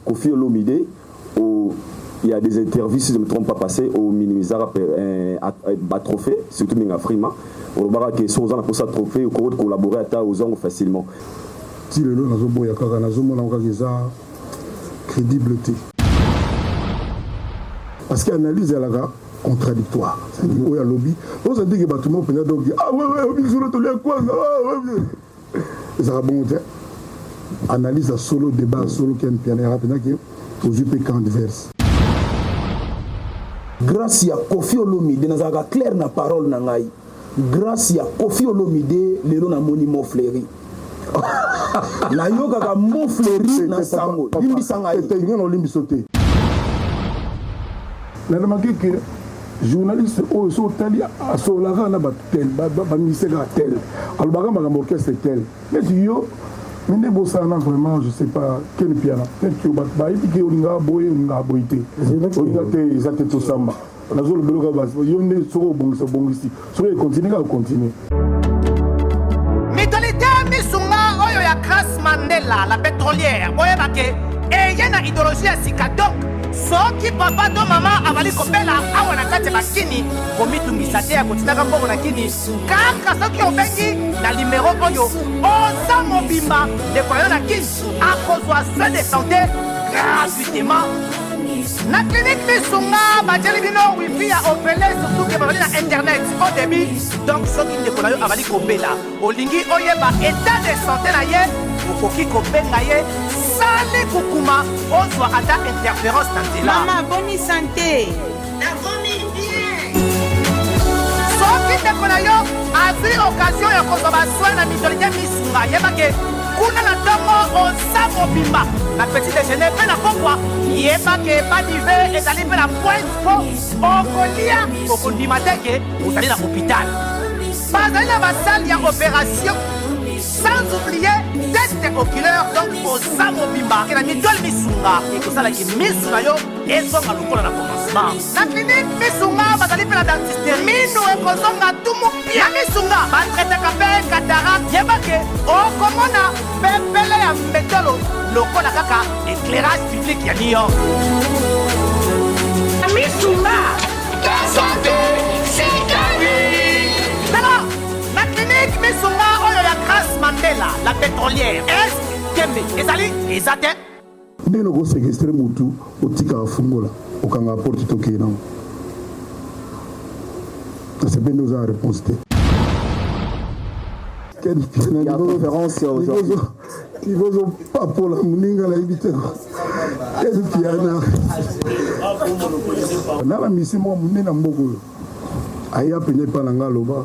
Koffi Olomide au il y a des interviews si je ne me trompe pas passé au minimisaka ba trophée surtout minga Afrima olobaka ke soki oza na posa trophée okoki collaborer ata ozwango facilement. Ti lelo nazoboya kaka, nazomona yango kaka eza credible te. Parce que analyse ezalaka contradictoire. C'est-à-dire oyo alobi, oza ndenge bato moko mpenza donc ah ouais ouais biso tolia kwanza ah ouais ezalaka bongo te. Analyse ya solo, débat ya solo Ken Mpiana ezalaka mpenza ke ozwi mpe camp adverse. Grace ya Koffi Olomide nazalaka clair na parole na ngai grace ya Koffi Olomide lelo namoni Mont Fleury nayokaka Mont Fleury na sango limbisa ngai te ngai naolimbiso te nalemaki ke journaliste oyo so otali asololaka na bato tel bamusicien kaka tel alobaka makambo orchestre tel neti yo me nde bosalana vraiment je sais pas Ken Mpiana neti yo bato bayebi ke olingaka boye olingaka boye te olinga te eza te tosamba nazolobela kaka yo nde soki obongisa obongisi soki econtinue kaka continue. Mutualité Misunga oyo ya Grace Mandela la pétrolière boyeba ke eye na idéologie ya sika donc soki papa to mama azali kobela awa na kati ya bakini komitungisa te ya kotindaka mbongo na kini kaka soki obengi na limero oyo oza mobimba ndeko na yo na kini akozwa soin de santé gratuitement. Na clinique Misunga batieli bino wifi ya ofele surtout ke bazali na internet au débit. Donc soki ndeko na yo azali kobela, olingi oyeba etat de santé na ye, okoki kobenga ye sali kukuma ozwa ata interference na nzela. Mama boni sante? Nakomi bien. Soki ndeko na yo azwi occasion ya kozwa ba soins na mutualité Misunga, yeba ke kuna na ntongo oza mobimba na petit déjeuner mpe na pokwa, yeba ke badive ezali mpe na pointe mpo okolia okondima te ke ozali na hôpital. Bazali na basale ya opération sans oublier test oculaire, donc oza mobimba ke na mutuelle Misunga ekosalaki misu na yo ezonga lokola na commencement. Na clinique Misunga bazali mpe na dentiste, minu ekozonga tumu pia. Na Misunga batraitaka mpe cataracte, yeba ke okomona pepele ya mbetolo lokola kaka éclairage public ya New York. Na Misunga santé c'est la vie. Tala na clinique Misunga oyo ya Grace Mandela la pétrolière, est tembe ezali eza te. Ndenge oko sequestre mutu otikaka fungola okangaka porte tokeye nango nasepeli nde oza na reponse te. Ken Mpiana conférence aujourd'hui niveau papola moninga nayebi te Ken Mpiana na ba misi moko monene na mboka oyo aya pene epa na nga aloba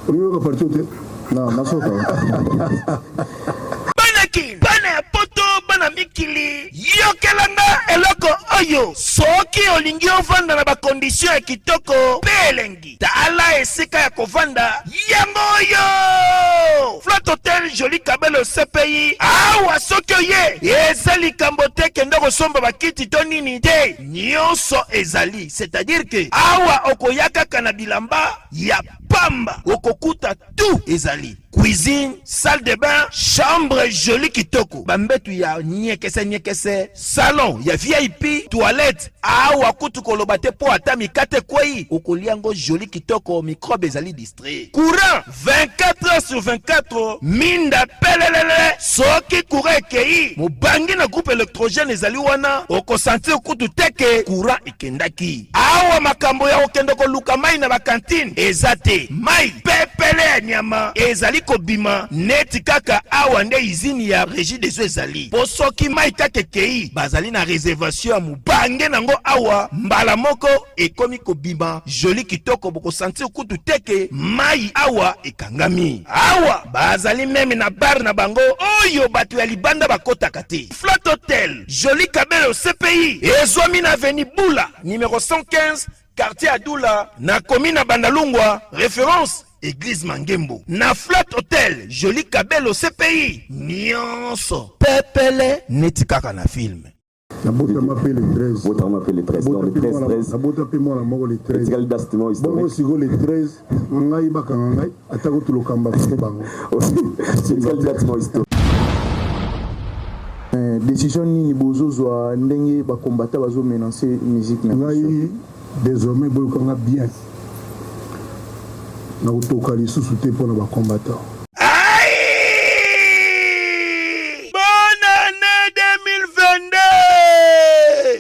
olingi oyoka parti te na nasoka. Bana kin, bana ya poto, bana mikili, yokela nga eloko oyo. Soki olingi ovanda na ba conditions ya kitoko pe elengi, tala esika ya kovanda yango oyo! Flat Hotel Jolie Kabelo CPI. Awa soki oye, eza likambo te kende kosomba ba kiti to nini te, nyonso ezali. C'est-à-dire que awa okoya kaka na bilamba ya pamba, okokuta tout ezali. Cuisine, salle de bain, chambre jolie kitoko, ba mbetu ya nyekese nyekese, salon ya VIP, toilette, awa kutu koloba te po ata mikate ekweyi okolia yango jolie kitoko, microbe ezali distrait. Courant 24 heures sur 24, minda pelelele, soki courant ekeyi mobangi na groupe electrogène ezali wana, oko sentir kutu te ke courant ekendaki. Awa makambo ya kokende koluka mayi na ba cantine eza te, mayi pepele ya nyama ezali kobima neti kaka awa nde izini ya Regideso ezali, po soki mayi kaka ekeyi bazali na reservation ya mobange nango awa mbala moko ekomi kobima jolie kitoko, boko sentir kutu te ke mayi awa ekangami. Awa bazali meme na bar na bango oyo bato ya libanda bakotaka te. Flat Hotel Jolie Kabelo CPI ezwami na avenue Bula numero 115 quartier Adula na commune ya Bandalungwa, reference Eglise Mangembo. Na Flat Hotel Jolie Kabelo CPI nyonso pepele neti kaka na film. Nabotama mpe le 13. Botama mpe le 13. Donc le 13 13. Nabota mpe mwana moko le 13. Etikali date moko historique. Bongo sikoyo le 13 ngai bakanga ngai ata kutu lokamba bango. Etikali date moko historique. Décision nini bozozwa ndenge bacombattants bazomenacer musique na biso? Ngai désormais, boyokanga bien, nakotoka lisusu te mpona bacombattants. Aïe! Bonne année 2022!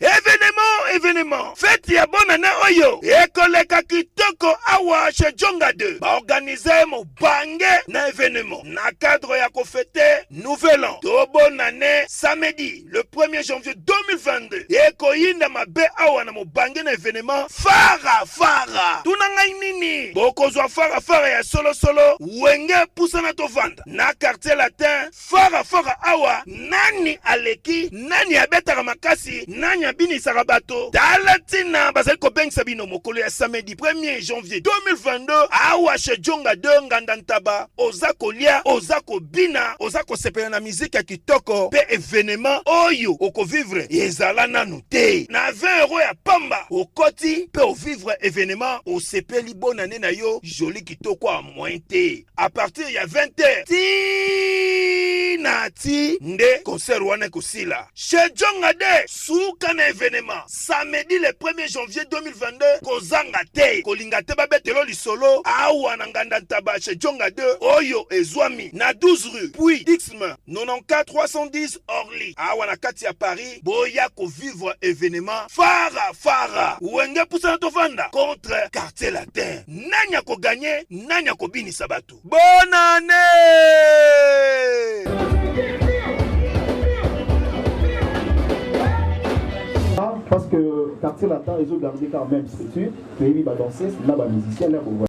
Événement, événement. Fête ya bonne année oyo ekoleka kitoko awa chez Jonga 2. Baorganiser mobange na événement na cadre ya kofêter Nouvel An to bonne année, samedi le 1er janvier 2022. Ekoyinda mabe awa na mobange na événement fara fara. Tuna ngai nini? Bokozwa fara fara ya solosolo. Wenge pusana tovanda na Quartier Latin, fara fara awa. Nani aleki? Nani abetaka makasi? Nani abinisaka bato? Tala ntina bazali kobengisa bino mokolo ya samedi 1er janvier 2022 awa chez Jonga 2, Nganda Ntaba. Oza kolia, oza kobina, oza kosepela na miziki ya kitoko mpe événement oyo okovivre ezala nanu te. Na 20 euro ya pamba okoti mpe ovivre événement, osepeli bonane na yo joli kitoko ya moyen te. À partir ya 20 heures ti na ti nde concert wana ekosila chez Jonga de suka na événement, samedi le 1er janvier 2022. Kozanga te, kolinga te, babetelo lisolo awa na Nganda Ntaba chez Jonga 2 oyo ezwami na 12 rue puis Dixme, 94 310 Orly, awa na kati ya Paris. Boya kovivre événement fara fara, Wenge pusana tovanda contre Quartier Latin. Nani akogagner? Nani akobinisa bato? Bonne année! Parce que Quartier Latin, ils ont gardé quand même structure, toyebi badanseuse na bamusicien na bovoye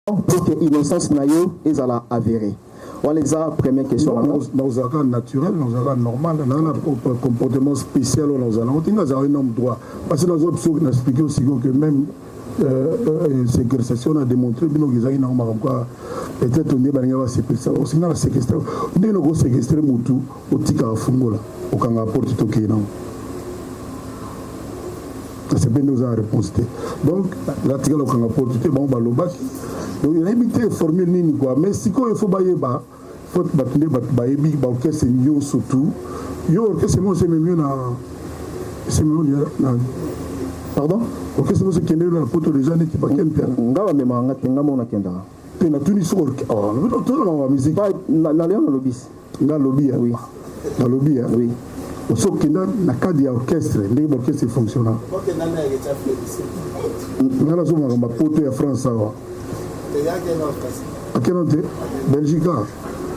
pour que innocence na yo ezala avérée. Wana eza première question. Nazalaka naturel, nazalaka normal, naza na comportement spécial oyo nazala nango tinga azalaka un homme droit, parce que naza biso na expliqué sikoyo que même séquestration na démontré bino ezalaki nango makambo kaka peut-être nde balingi baséquestre osinga na séquestre. Ndenge nakoséquestre motu, otikaka fungola, okangaka porte, tokei nango, nasepe nde oza na réponse te. Donc natikala kokanga porte te. Bango balobaki, donc nayebi te formule nini quoi. Mais sikoyo faut bayeba, faut bato nde bato bayebi baorchestre nyonso tout. Yo orchestre moko esememi yo na esememi yo na Pardon? Orchestre moko ekende yo na Poto déjà, neti bakene mpe. Nga bamemaka nga te, nga moko nakendaka. Te, natuni soko tozolanga bamusique. Nalia nalobisi. Nga lobi. Oui. Nalobi. Oui. Oso okenda na cadre ya orchestre, ndenge baorchestre efonctionna. Nga nazomaka bapoto ya France awa, akenda te Belgique.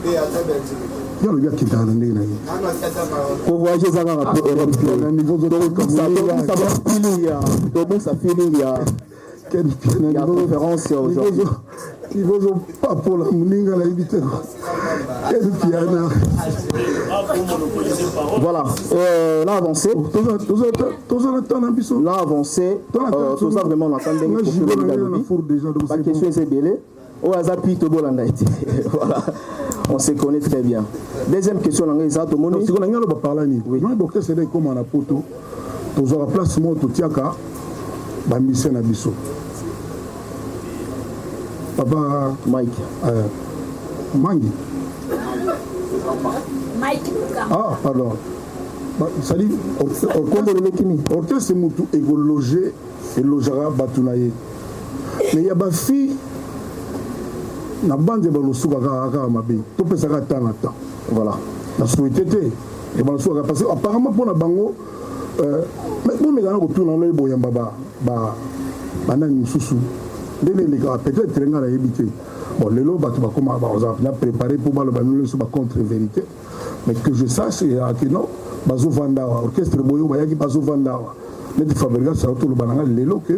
Ye alobi akendaka na ndenge na ye. Kovoyage eza kaka po Europe. Na niveau. Tobungisa feeling ya conférence aujourd'hui. Niveau ozopapola moninga, nayebi te Ken Piana. Voilà, là avancé. Toza na temps na biso. Là avancé, toza vraiment na temps ndenge baquestion eza ebele oyo aza pi tobolanda ete. Voilà, on se connaît très bien. Deuxième question na ngai eza, tomoni Sikoyo na ngai aloba parla nini? Moi orchestre eda ekóma na Poto, tozwaka place moko, totiaka bamusicien na biso. Papa Mike. Mangi. Mike. Ah pardon, c'est-à-dire orchestre mutu ekologe, elojaka bato na ye, mais ya bafille na bande balosuka kaka kaka mabe, topesaka temps na temps. Voilà. Na souhaité te e balosukaka, parce que apparemment mpona bango bomeka na kotuna no eboyamba banani mosusu ndenge elekaka. Peut-être nga nayebi te. Bon, lelo bato bakoma bazala na préparé mpo baloba nyonso bacontre vérité, mais que je sache eyaka non, bazovanda awa, orchestre boyo bayaki bazovanda awa neti Fabregas. Toloba na nga lelo ke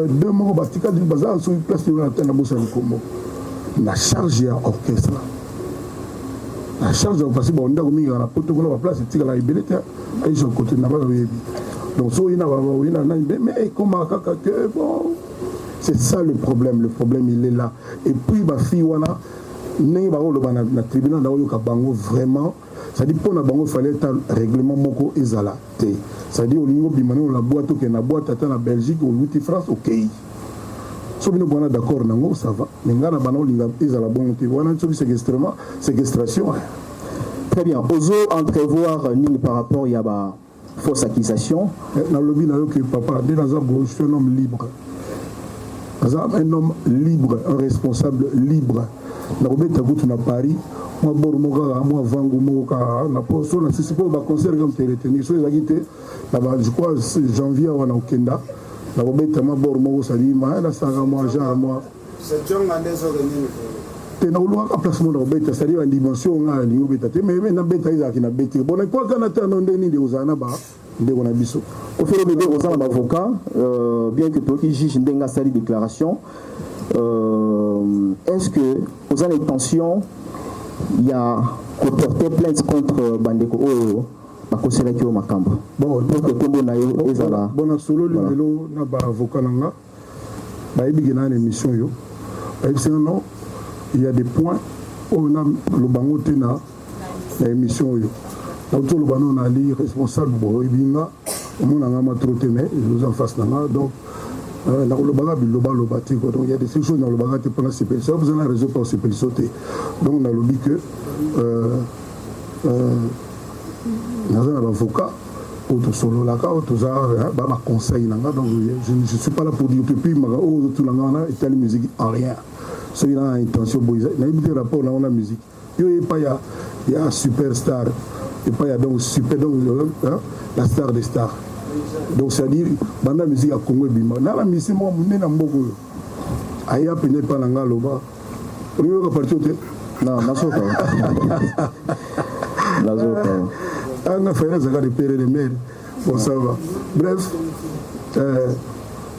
deux moko batikali baza soki place na na bosa likombo na charge ya orchestre, na charge ya parce bon ndako mingi na Poto kuna, baplace etikala ebele te, aisha kote na bana oyebi. Donc so oyina oyina nani, mais ekoma kaka que bon, c'est ça le problème. Le problème, il est là. Et puis bafille wana, ndenge bakoloba na tribunal, naoyoka bango vraiment, c'est-à-dire mpo na bango fallait ata règlement moko ezala te. C'est-à-dire olingi obima nino na boîte, okende na boîte ata na Belgique, oluti France, okei. So bino bwana d'accord nango, ça va, mais ngai na bana olinga ezala bongo te. Wana soki séquestrement, séquestration. Très bien. Ozo entrevoir nini par rapport ya ba fausse accusation? Nalobi na yo ke papa nde naza boye, je suis un homme libre, naza un homme libre, un responsable libre. Nakobeta kutu na Paris mwa boro moko kaka, mwa vangu moko kaka na po so na sisi mpo baconcert kaka te retenir. So ezalaki te na ba, je crois, janvier wana okenda, nakobeta mwa boro moko salima, nasalaka mwa genre mwa te, nakolukaka place moko nakobeta, c'est-à-dire badimension nga alingi obeta te, mais nabeta ezalaki na beti bon nakwaka na tano nde nini kozala na bandeko na biso. Koffi Olomide, oza na baavocat, bien que toyoki juge ndenge asali déclaration, est ce que oza na intention ya koporter plainte contre bandeko oyo bakoselaki yo makambo bon pour que nkombo na yo ezala? Bon, nasololi lelo na baavocat na nga, bayebi ke na na émission oyo bayebisi nga non, il y a des points oyo naloba ngo te na émission oyo nauti oloba. No nali responsable, boyebi nga, omona nga ma trop te, mais oza en face na nga, donc nakolobaka bilobaloba te quoi. Donc il y a des choses nalobaka te mpona sepelisa oza na réseau mpa osepelisa te. Donc nalobi que naza na bavocat oyo tosololaka, oyo toza baconseil na nga. Donc je ne suis pas là pour dire que puis maka oyo ozotuna nga wana etali musique en rien. Soki na na intention boye, nayebi te rapport nango na musique. Yo epai ya superstar, epai ya donc super, donc hein, la star des stars. Donc c'est à dire banda musique ya Congo ebima na na musicien moko monene na mboka oyo aya mpenza epai na nga, aloba olingi oyoka parti te. Non, nazoka, nazoka. Anga faye nazalaka de père et de mère. Bon, ça va. Bref,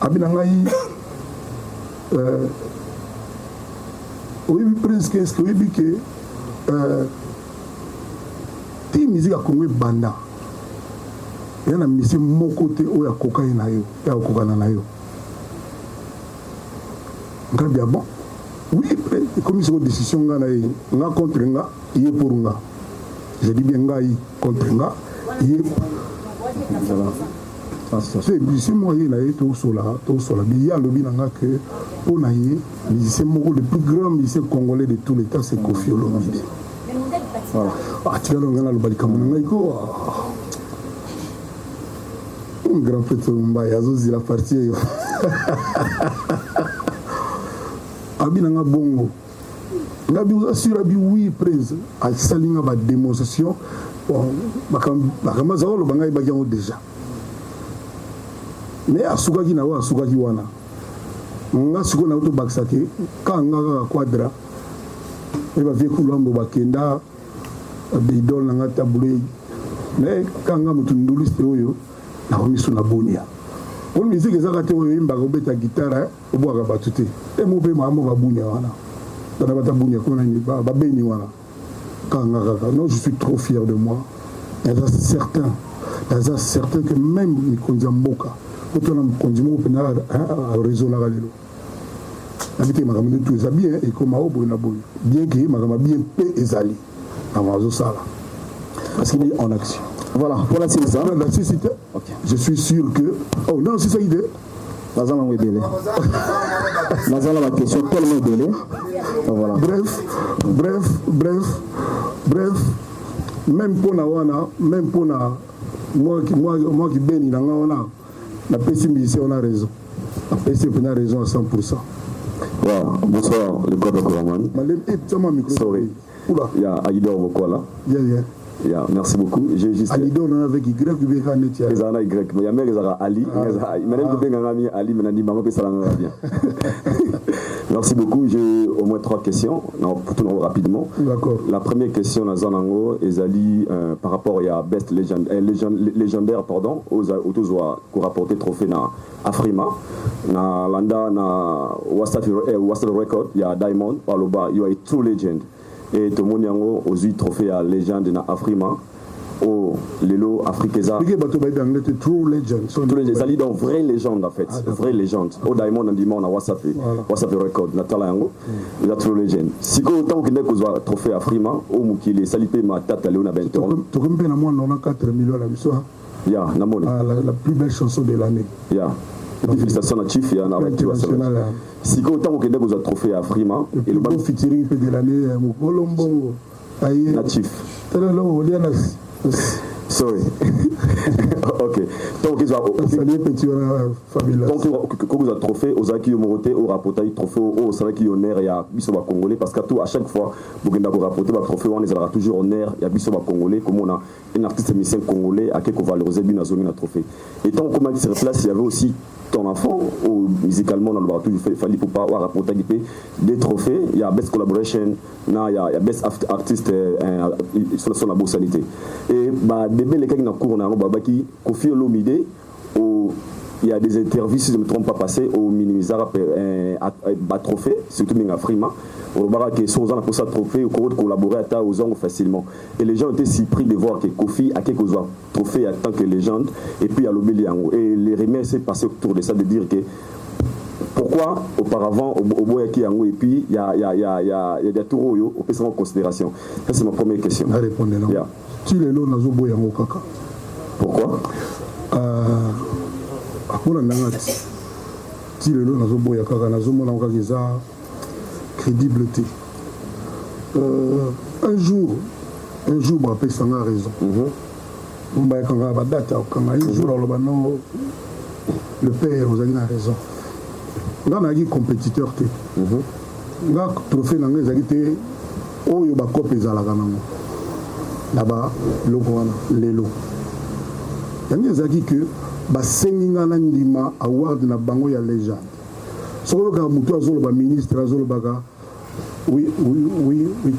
abi na ngai oyebi presque, est ce que oyebi ke ti musique ya Congo ebanda, eza na musicien moko te oyo akoka ye na yo, ya akokana na yo? Ngai bia bon, oui, ekomi soko décision nga na ye, nga contre nga, ye pour nga. Je dis bien ngai contre nga, ye so musicien moko ye na ye tosola, tosola bi. Ye alobi na nga ke mpo na ye musicien moko, le plus grand musicien congolais de tous les temps, c'est Koffi Olomide. Atikala nga naloba likambo na ngai ko grand prêtre Mumbai azozila parti oyo abi na nga bongo. Nga bi oza sûr? Abi oui, prince. Asali nga badémonstration. Bon, makambo aza koloba, ngai yebaki yango déjà, mais asukaki na oyo asukaki wana. Nga sikoyo na tobakisa ke kaka nga kaka quadra oyo bavie Kulambo bakenda idole na nga tabule, mais kaka nga motu nduliste oyo nakomiso na bonia po musique ezaka te. Oyo oyembaka, obeta guitare, obwaka bato te. E mo mpe makambo babunia wana, bana bata bunia kuna nini babeni wana, kaka nga kaka. Non, je suis trop fier de moi. Naza certain, naza certain que même mikonzi ya mboka otona mokonzi moko mpenza araisonnaka lelo, nabi te makambo nde tu eza bien ekoma o boye na boye, bien ke makambo ya bien mpe ezali, makambo azosala parce qu'il est en action. Voilà, pour la silisa. La sisi te, je suis sûr que oh non, sisaki te. Naza nango ebele, naza na baquestion tellement ebele. Voilà. Bref, bref, bref, bref, même mpona wana, même mpona mwa kibeni na nga wana, napesi musicien wana raison, napesi mpenza raison à 100. Voilà, bonsoir, le code Koraman. Malem, eh, tiens-moi micro. Sorry. Oula. Il y a Alidor Bokola. Yeah. Yeah, merci beaucoup. J'ai juste. Alidor avec Y ou bien net. Ezala na Y, mais ya mère ezala Ali. Ah. Mais même que ngami Ali, mais nandi bango pe sala bien. Merci beaucoup. J'ai au moins trois questions. Non, pour tout rapidement. D'accord. La première question naza nango ezali par rapport à Best Legend, légendaire, pardon, aux autozoa ko rapporter trophée na Afrima na landa na Wasafi, Wasafi Record ya Diamond baloba you are a true legend et tomoni yango ozwi trophée ya légende na Afrima o lelo Afrique eza Bige bato bayebi anglais te, true legend. So true legend ezali donc vraie légende en fait. Ah, vraie légende o Diamond andima na Wasafi. Voilà. Wasafi Record natala yango eza true legend. Sikoyo ntango okendaki kozwa trophée Afrima o mokili esali mpe matata leo na bainternet. Tokomi mpe na mwa 94 millions na biso. Ya namoni. Ah, la plus belle chanson de l'année. Ya. Petit félicitation na chief ya na international. Sikoyo ntango okende kozwa trophée ya Afrima, Le plus beau featuring mpe de l'année, mokolo mbongo aye na chief. Tala eloko kolia na Sorry, ok, ntango okezwa salie petit wana Fabila. Kokozwa trophée, ozalaki yo moko te orapportaki trophée oyo, osalaki honneur ya biso bacongolais, parce que tout à chaque fois bokenda korapporter batrophée wana, ezalaka toujours honneur ya biso bacongolais komona un artiste musicien congolais ake kovaloriser bino, azongi na trophée. Et tant okomaki sur place, il y avait aussi ton enfant ou musicalement dans le bateau Fally Ipupa oyo arapportaki mpe des trophées, il y a best collaboration na ya best artiste sur la bosani te. Et badebe elekaki na cours na yango, babaki Koffi Olomide au il y a des interviews, si je ne me trompe pas, passé au minimisara batrophée, surtout minga Afrima, olobaka ke so oza na mposa trophée, okoki collaborer ata ozwango facilement. Et les gens étaient surpris de voir que Koffi ake kozwa trophée en tant que légende et puis alobeli yango. Et les rumeurs s'est passé autour de ça, de dire que pourquoi auparavant oboyaki yango et puis il y a, y a, y a, y a, y a des tours oyo opesaka en considération. Ça, c'est ma première question. Na répondre nango. Ti lelo nazoboya yango kaka. Pourquoi? Mpona ndanga ti ti lelo nazoboya kaka, nazomona yango kaka eza crédible te. Un jour bapesanga raison, bayakanga badate akokanga un jour, aloba non, le père ozalaki na raison. Nga nayaki compétiteur te. Nga trophée na nga ezalaki te oyo bakope ezalaka nango na baloko wana. Lelo yango ezalaki ke basengi nga na ndima award na bango ya légende. Soki oyokaka motu azoloba, ministre azolobaka, We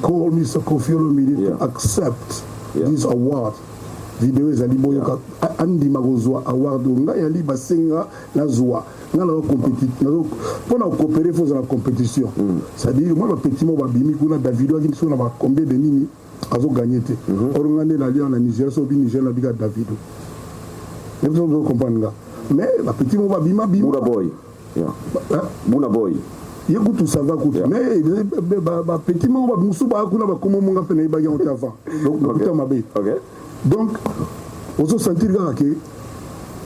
call Mr. Koffi Olomide to accept this award." Video ezali, boyoka. Andima kozwa award oyo ngai yali basenga nazwa. Ngai naza mpona coopérer, faut ozala compétition, c'est-à-dire moi bapeti mo babimi kuna, Davido akindi so na bacombien de nini, azoganye te. Or ngai nde nalia na Nigeria, so obi Nigeria nabika Davido, comprendre nga. Mais bapeti mo babima bima. Burna Boy. Burna Boy. Ye kutu ça va kutu, mais bapeti moko mosusu baya kuna, bakoma monga mpe nayebaki yango te avant, lokuta mabe. Donc ozosentir kaka ke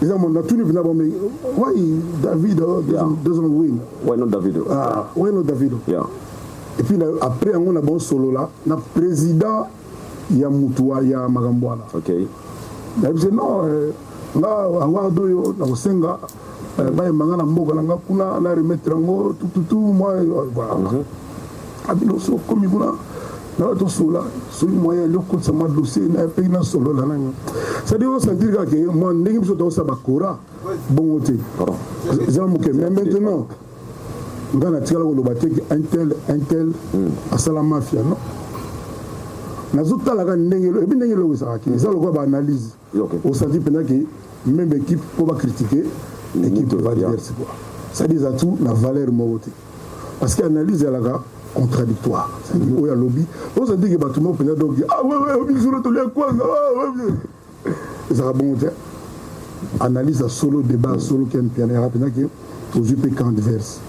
eza mo natuni mpenza bame, why David doesn't win? Why not Davido? Ah, why not Davido? Et puis après yango na bosolola na président ya mutu ya makambo wana. Nayebisi non, nga award oyo nakosenga bayemba nga na mboka na nga kuna na remettre yango tututu moi, voilà. Abino so okomi kuna na tosola, soki moyen ali okotisa mwa dossier na mpe nasolola nanga. C'est-à-dire osentir kaka ke mwa ndenge biso tokosala bakora bongo te, eza moke. Mais maintenant nga natikala koloba te ke un tel, un tel asala mafia, non. Nazotalaka ndenge ebi ndenge eloko ezalaki, eza lokola baanalyse. Osenti mpenza ke même équipe mpo bacritique équipe va diverse quoi, c'est-à-dire eza tout na valeur moko te, parce que analyse ezalaka contradictoire. C'est-à-dire oyo alobi, osenti ke bato moko mpenza, donc ah ouais, biso tolia kwanga, ezalaka bongo te. Analyse ya solo, débat ya solo, ken piana yaka mpenza ke ozwi mpe camp adverse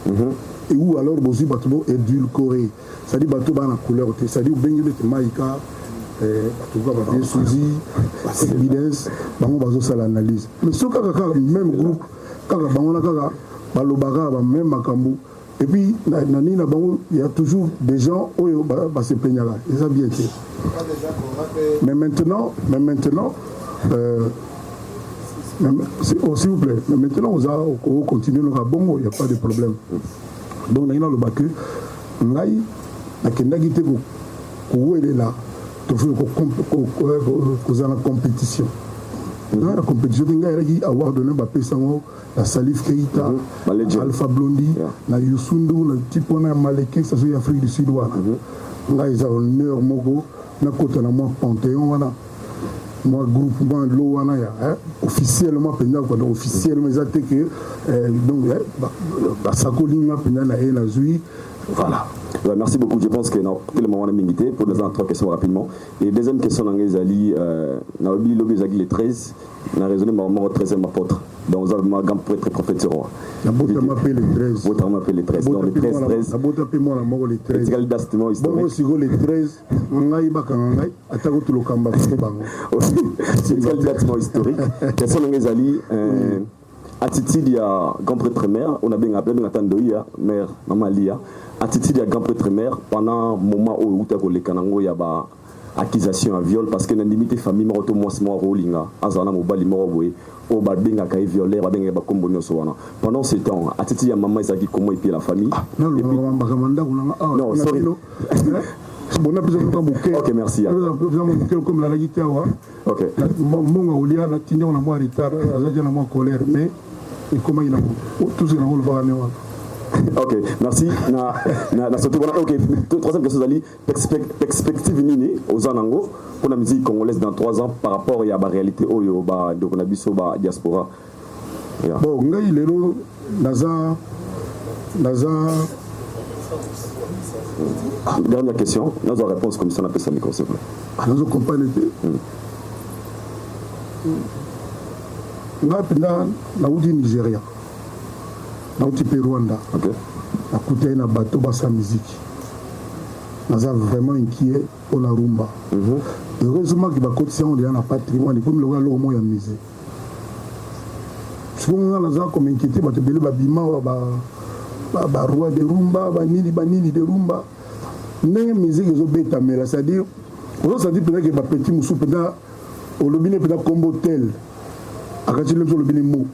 et ou alors bozwi bato bo édulcoré, c'est-à-dire bato baa na couleur te, c'est-à-dire obengi neti maika, bato ka bavie suzi basebides, bango bazosala analyse. Mais so kaka kaka même groupe, kaka bango na kaka balobaka bameme makambo, et puis na nini na bango, il y a toujours des gens oyo baseplaignaka, eza bien te. Mais maintenant, oh, s'il vous plaît, mais maintenant oza ocontinue noka bongo, il y a pas de problème. Donc nangi naloba ke ngai nakendaki te kowelela tofi kozala na compétition. Ngai na compétition te. Ngai ayelaki award na bapesa yango na Salif Keita, Alpha Blondy, na Youssou N'Dour, na type wana ya Maleke saso ya Afrique du Sud wana. Ngai eza honneur moko nakota na mwa panthéon wana, mwa groupe, mwa lo wana ya officiellement mpenza quoi. Donc officiellement eza te ke donc basakoli nga mpenza na ye nazwi, voilà. Ouais, merci beaucoup. Je pense que non, tellement on a mingité pour les trois questions rapidement. Et deuxième question, dans ezali, na lobi lobi ezali le 13, na raisonné ma 13e apôtre. Donc vous avez ma grand prêtre prophète roi. Nabotama mpe le 13. Botama mpe le 13. Donc le 13 13. Nabota mpe mwana moko le 13. Etikali date historique. Bongo sikoyo le 13 ngai bakanga ngai atako tolokamba bango. Etikali date historique. Question na ezali. Attitude ya grand prêtre mère, on a bien appelé ata ndoyi ya mère mama Lia. Attitude ya grand prêtre mère pendant moment oyo outa koleka nango ya ba accusation ya viol, parce que nandimi te famille moko to mwasi moko akolinga azala na mobali moko boye oyo babengaka ye violeur, babengaka bakombo nyonso wana. Pendant ce temps, attitude ya mama ezalaki comment, et puis la famille? Nalobaka ndako nanga. Non, sorry. Bona mpenza moka moke. Ok, merci. Moke comme nalaki te awa. Mbongo akolia, natindi yango na mwa retard, azalaki na mwa colère, mais ekomaki nango tusi nango olobaka ne wana. Ok, merci. Na surtout voilà. Ok, troisième question zali perspective nini oza nango pour la musique congolaise dans 3 ans par rapport ya ba réalité oyo ba ndeko na biso ba diaspora? Yeah. Bon, ngai lelo naza Dernière question, nazwa réponse comme ça, napesa micro, s'il vous plaît. Nazo comprendre te. Ngai mpenza nauti Nigeria, nauti mpe Rwanda. Nakutani na bato basala miziki. Naza vraiment inquiet mpona rumba. Heureusement ke bakotisi yango deja na patrimoine, ekomi lokola eloko moko ya musée. Sikoyo nga naza comme inquiété. Bato ebele babima ba roi de rumba, banini banini de rumba, ndenge musique ezobetamela, c'est-à-dire ozosanti mpenza ke bapeti mosusu mpenza olobi ne mpenza kombo tel akati le mosu olobi ne mo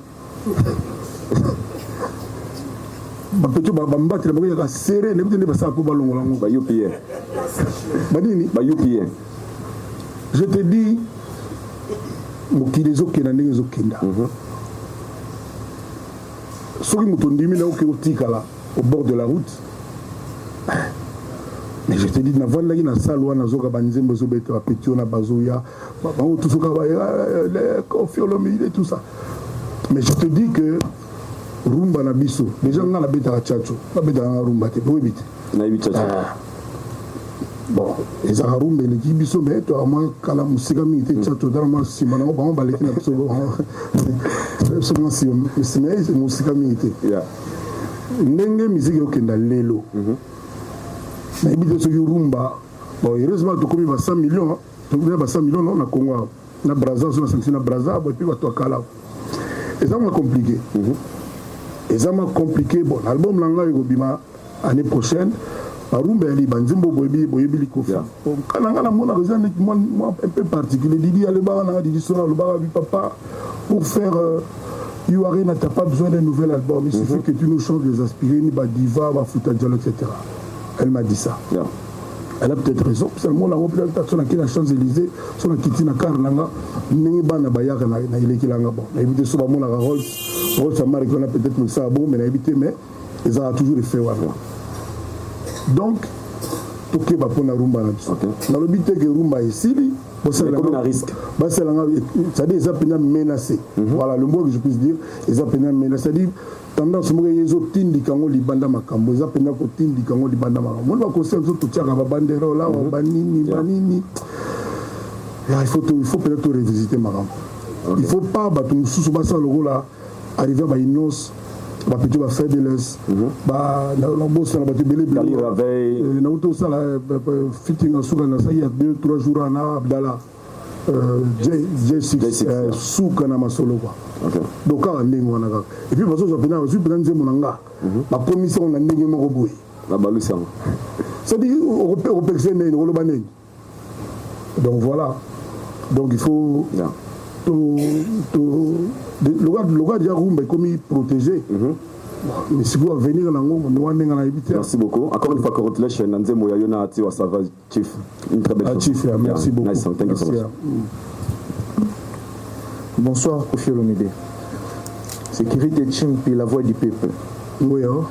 bapeti bambatela bango yaka serré, nayebi te nde basala mpo balongola yango. Ba UPN. Banini? Ba UPN. Je te dis, mokili ezokenda ndenge ezokenda. Soki moto ondimi na oke otikala au bord de la route. Mais je te dis, navandaki na salle wana, nazoka banzembo ezobeta, bapeti wana bazoya bango tusoka Koffi Olomide, tout ça. Mais je te dis que rumba na biso déjà, nga nabetaka tchatcho, nabetaka nga rumba te, boyebi te. Nayebi tchatcho. Bon, ezalaka rumba eleki biso, mais toaka mwa kala mosika mingi te. Tchatcho tala mwa nsima nango, bango baleki na biso, biso mwa nsima mosika mingi te. Ndenge miziki ekokenda lelo, nayebi te soki rumba. Bon, heureusement tokomi ba 100 millions, tokomi ba 100 millions na Congo awa, na Braza so nasangisi na Braza bo, et puis bato ya kala. Eza mwa compliqué, eza mwa compliqué. Bon, album na ngai ekobima année prochaine, barumba yali banzembo boyebi, boyebi likofi kana ngai namonaka eza neti mwa un peu particulier. Didi alobaka nanga, Didi Sona alobaka bi papa, pour faire URN, t'as pas besoin d'un nouvel album, il suffit que tu nous chantes les aspirines, ba diva, ba Fouta Diallo, etc. Elle m'a dit ça. Elle a peut-être raison. Seulement, la peut-être so nakei na Champs-Élysées, so nakiti na car nanga, ndenge bana bayaka na elekelanga. Bon, nayebi te so bamonaka Rolls Rolls ya marque wana, peut-être mosala bongo, mais nayebi te, mais ezalaka toujours effet wana. Donc tokeba mpona rumba na biso. Nalobi te ke rumba esili. Basalanga, c'est-à-dire eza mpenza menacé. Voilà le mot que je puisse dire, eza mpenza menacé, c'est-à-dire tendance moko ye ezotindika yango libanda, makambo eza mpenza kotindika yango libanda. Makambo moni baconcert biso totiaka babanderole awa, banini banini. Il faut peut-être torevisiter makambo. Il faut pas bato mosusu basala lokola arrivé ba Innoss, bapeti bafaiblesse, nabosana bato ebele. Nauti osala featuring ya suka, nasali ya 2 3 jours na Abdallah J6, suka na masolo kwa. Donc kaka ndenge wana kaka, et puis bazozwa mpena, bazwi mpena nzembo na nga, bakomisi yango na ndenge moko boye. Babalusi yango. C'est-à-dire okopekisa nini, okoloba nini? Donc voilà, donc il faut to lokola déjà rumba ekomi protégé, mais sikoyo avenir nango wana ndenge nayebi te. Merci beaucoup encore une fois, congratulations na nzembo ya yo na Tiwa Savage, Chief, une très belle ah, Chief, yeah, merci beaucoup. Nice song. Thank you so much. Bonsoir Koffi Olomide. Sécurité Chimpi, la voix du peuple. Oui, hein.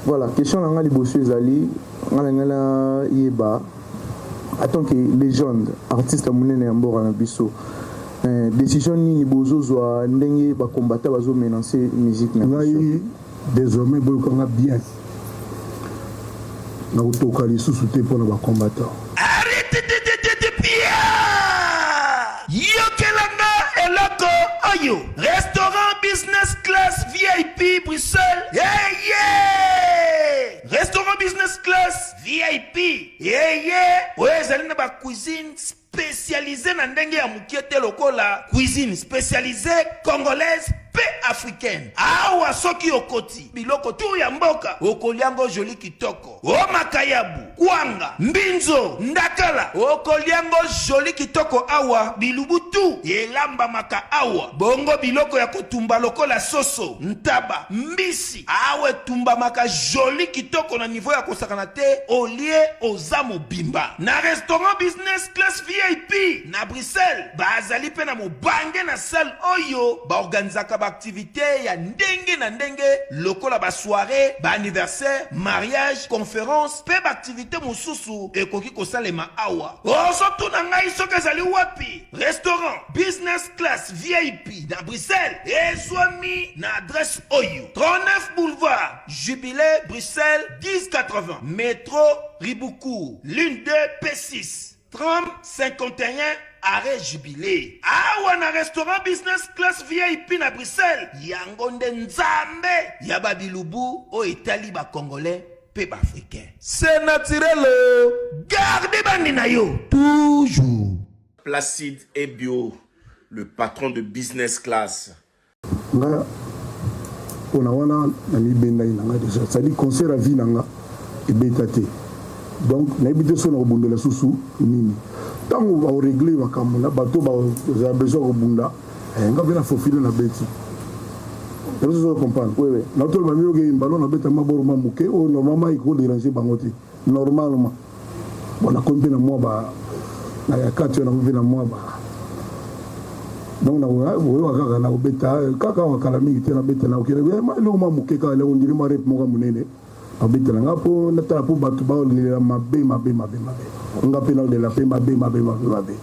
Voilà, question na nga liboso ezali, nga na ngai nayeba, en tant que légende, artiste monene ya mboka na biso, décision nini bozozwa ndenge bakombata bazomenace musique na biso? Ngai désormais, boyokanga bien, nakotoka lisusu te mpona bacombattant. Yokelanga eloko oyo, restaurant business class VIP Bruxelles yeye, restaurant business class VIP yeye oyo ezali na bacuisine. specialise na ndenge ya mokie te lokola cuisine specialise congolaise mpe africaine. Awa soki okoti biloko tu ya mboka okoliango joli kitoko. O makayabu, kwanga, mbinzo, ndakala okoliango joli kitoko awa bilubu tu elambamaka awa. Bongo biloko ya kotumba lokola soso, ntaba, mbisi awa etumbamaka joli kitoko na niveau ya kosakana te olie oza mobimba. Na restaurant business class VIP na Bruxelles bazali pe na mobange na salle oyo ba organisaka ba activites ya ndenge na ndenge lokola ba soirees, ba anniversaires, mariages, conferences pe ba activites mosusu ekoki kosalema awa. Ozo tuna ngai soki ezali wapi? Restaurant Business Class VIP na Bruxelles ezwami na adresse oyo, 39 boulevard Jubilee, Bruxelles 1080, metro Riboucourt, ligne 2 P6, tram 51 arrêt Jubilee. Awa na restaurant Business Class VIP na Bruxelles, yango nde Nzambe ya ba bilubu oyo etali ba Congolais pe ba Africains. C'est naturel oh! Garde bandi na yo toujours. Placide Ebio, le patron de Business Class. Nga pona wana na mibendaki na nga dejà, c'est à dire concert ya vie na nga ebeta te, donc nayebi te soki nakobundela susu nini. Tango bako regler makambo na bato bazala besoin ya kobunda, eh, nga pe na faufile na beti. Nayebi soki ozo comprendre. Oui, oui. Naotoloba mino ke mbalo na beta maboro ma moke oyo normalement eko deranger bango te. Normalement. Bon nakomi pe na mwa ba na ya kati wana nakomi pe na mwa ba donc nakoyoka kaka nakobeta kaka awa kala mingi te nabeta nakokende eloko mwa moke kaka eloko ndiri mwa rep moko ya monene nabetela nga mpo natala mpo bato baolela mabe mabe mabe mabe nga mpe naolela mpe mabe mabe mabe mabe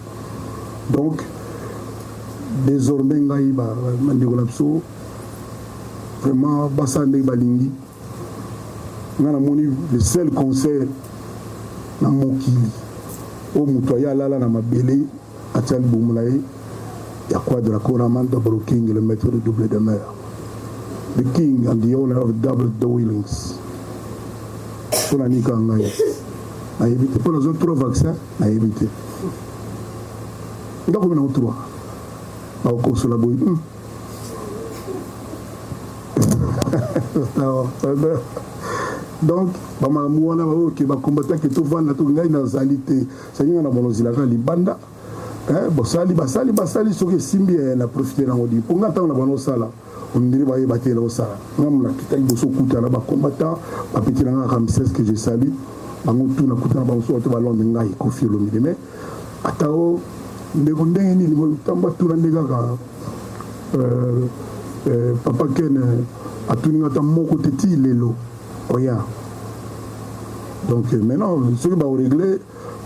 donc désormais ngai bandeko na biso vraiment basala ndenge balingi. Nga namoni le seul concert na mokili oyo moto aye alala na mabele atia libumu na ye ya Quadra Koraman Double King, le maître de double demeure, the king and the owner of double dwellings. Mpo na nini kaka ngai nayebi te, mpo nazwa trois vaccin nayebi te, nga komi nango trois bakokosola boye hmm. Donc bamakambo wana baoke bakombataki tovanda to ngai nazali te sangi ngai na bonozilaka libanda eh, bosali basali basali soki esimbi eh, na profite nango di mpo ngai ntango na bana osala ondire bayeba te na osala ngai nakita liboso okutana bacombattant bapeti na ngai Ramses que je salue bango tu nakutana bango so bato balonde ngai Koffi Olomide mais ata o ndeko ndenge nini ntango batuna nde kaka euh, euh, papa Ken euh, atuni nga ata moko te ti lelo rien. Donc maintenant soki baoregle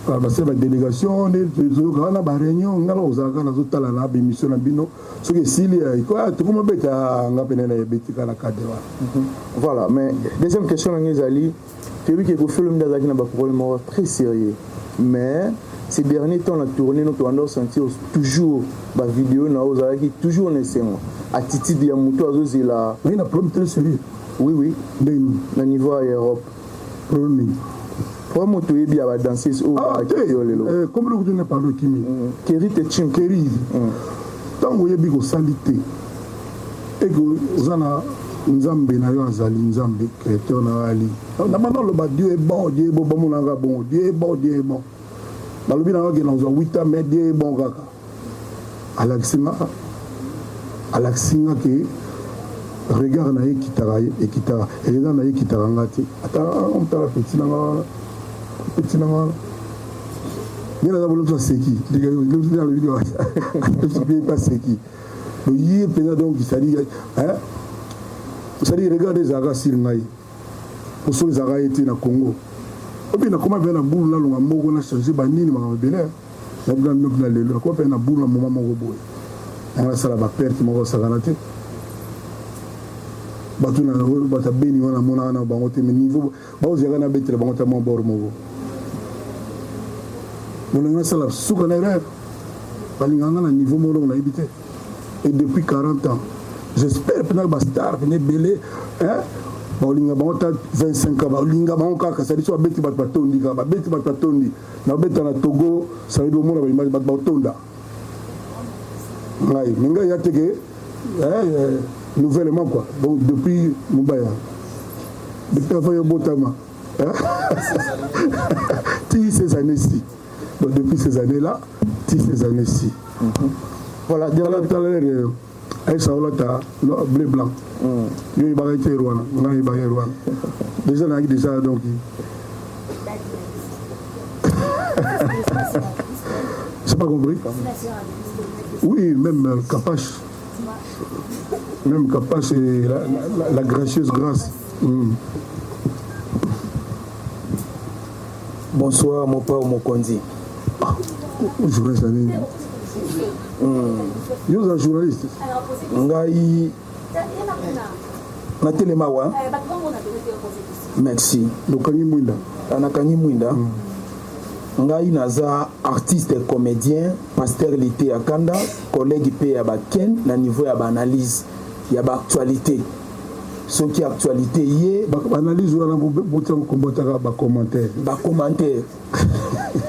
basali badélégation nde tozoyoka wana baréunion nga na kozalaka nazotala na baémission na bino soki esili tokoma beta nga pene na ebeti kaka na cadre wana. Voilà, mais deuxième question na ngai ezali toyebi ke Koffi Olomide azalaki na baproblème moko très sérieux, mais ces derniers temps na tournée no tobanda osentir toujours bavideo na yo ozalaki toujours na esengo, attitude ya moto azozela. Naye na problème très sérieux. Oui. Ndenge nini? Na niveau ya Europe. Problème nini? Problème oyo toyebi ya badanseuse oyo Ah, balakisi te yo lelo. Comme eloko tuna pardon ekimi. Kerry te chink. Kerry ntango oyebi kosali te eke oza na nzambe na yo azali nzambe créateur na yo ali na banda oloba Dieu est bon, Dieu est bon, bamonaka bongo Dieu est bon, Dieu est bon, balobi na yo ke nazwa 8 ans mais Dieu est bon kaka alakisi nga alakisi nga ke regard na ye ekitaka ekitaka regard na ye ekitaka nga te ata omtala petit na nga wana petit na nga wana nde naza bolo biso aseki alobi aseki ye mpenza donc c'est-à-dire c'est-à-dire regard ezalaka sur ngai po soki ezalaka ye te na Congo obi nakoma mpe na bulu nalonga moko na change banini makambo ebele nabina noki na lelo nakoma mpe na bulu na moma moko boye nanga nasala baperte moko osakana te bato na bato ya beni wana amonaka na bango te mais niveau baozalaka nabetela bango ta mwa bor moko bolingi nasala suka na erreur balingaka nga na niveau moko nayebi te. Et depuis 40 ans j'espère mpenza bastar mpenza ebele. Baolinga bango ta 25 ans, baolinga bango kaka. C'est-à-dire so babeti bato batondi kaka, babeti bato batondi. Nabeta na Togo, ça veut dire omona baimage bato batonda. Ngai, mais ngai ya te ke nouvellement quoi. Donc depuis Mubaya, depuis avant yo botama. Ti ces années-ci. Donc depuis ces années-là, ti ces années-ci. Voilà, dernière tout à l'heure, Aïssa olata bleu blanc. Yo yebaka ete wana, ngai yebaka wana. Déjà nayaki déjà donc. J'ai pas compris. Oui, même Kapache. Même Kapache et la gracieuse grâce. Bonsoir, mon père Mokonzi. Ah, journaliste nini? Yo oza journaliste? Ngai natelema wa. Merci. Okangi mwinda. Nakangi mwinda. Ngai naza artiste comédien, pasteur Lité ya Kanda, collègue pe ya baken na niveau ya baanalyse ya baactualité. Soki actualité ye Analyse wana botia kombotaka bacommentaire. Bacommentaire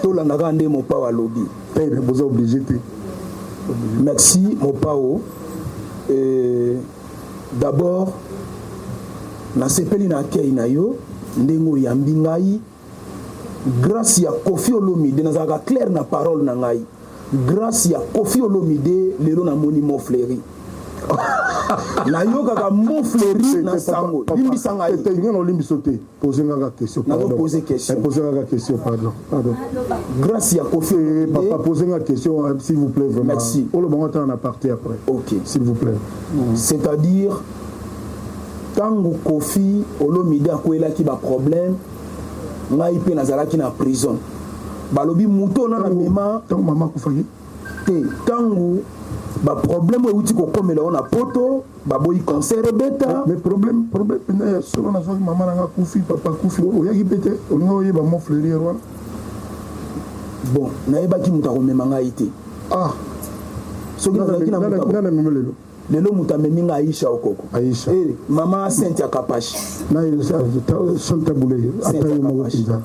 tolandaka nde Mopao alobi. Te, boza obligé te. Merci Mopao. D'abord nasepeli na accueil na yo ndenge oyambi ngai. Grâce ya Koffi Olomide, nazalaka clair na parole na ngai. Grâce ya Koffi Olomide lelo namoni Mont Fleury. Nayokaka Mont Fleury na sango, limbisa ngai. Te, ngai na olimbiso te. Pose nga question. Nazo poser question. Pose nga question, pardon, pardon. Grâce ya Koffi Papa, posez nga question, s'il vous plaît, vraiment. Merci. Olo bango tana na partie après. OK. S'il vous plaît. C'est-à-dire tango Koffi Olomide akwelaki ba problème, ngai mpe nazalaki na prison. Balobi moto na mema Tango mama akufaki? Te, tango ba problème oyo euti kokomela yo na poto, baboyi concert ebeta. Mais problème mpenza ya solo, nazwaki mama nanga akufi, papa akufi, oyaki mpe te. Olinga oyeba Mont Fleury wana? Bon, nayebaki moto akomema ngai te. Ah. Soki nazalaki na moto Nani amemi lelo? Lelo moto amemi ngai Aisha Okoko. Aisha. Eh, mama Cynthia Kapashi. Na Santa Boulay, ata yo moko mpenza.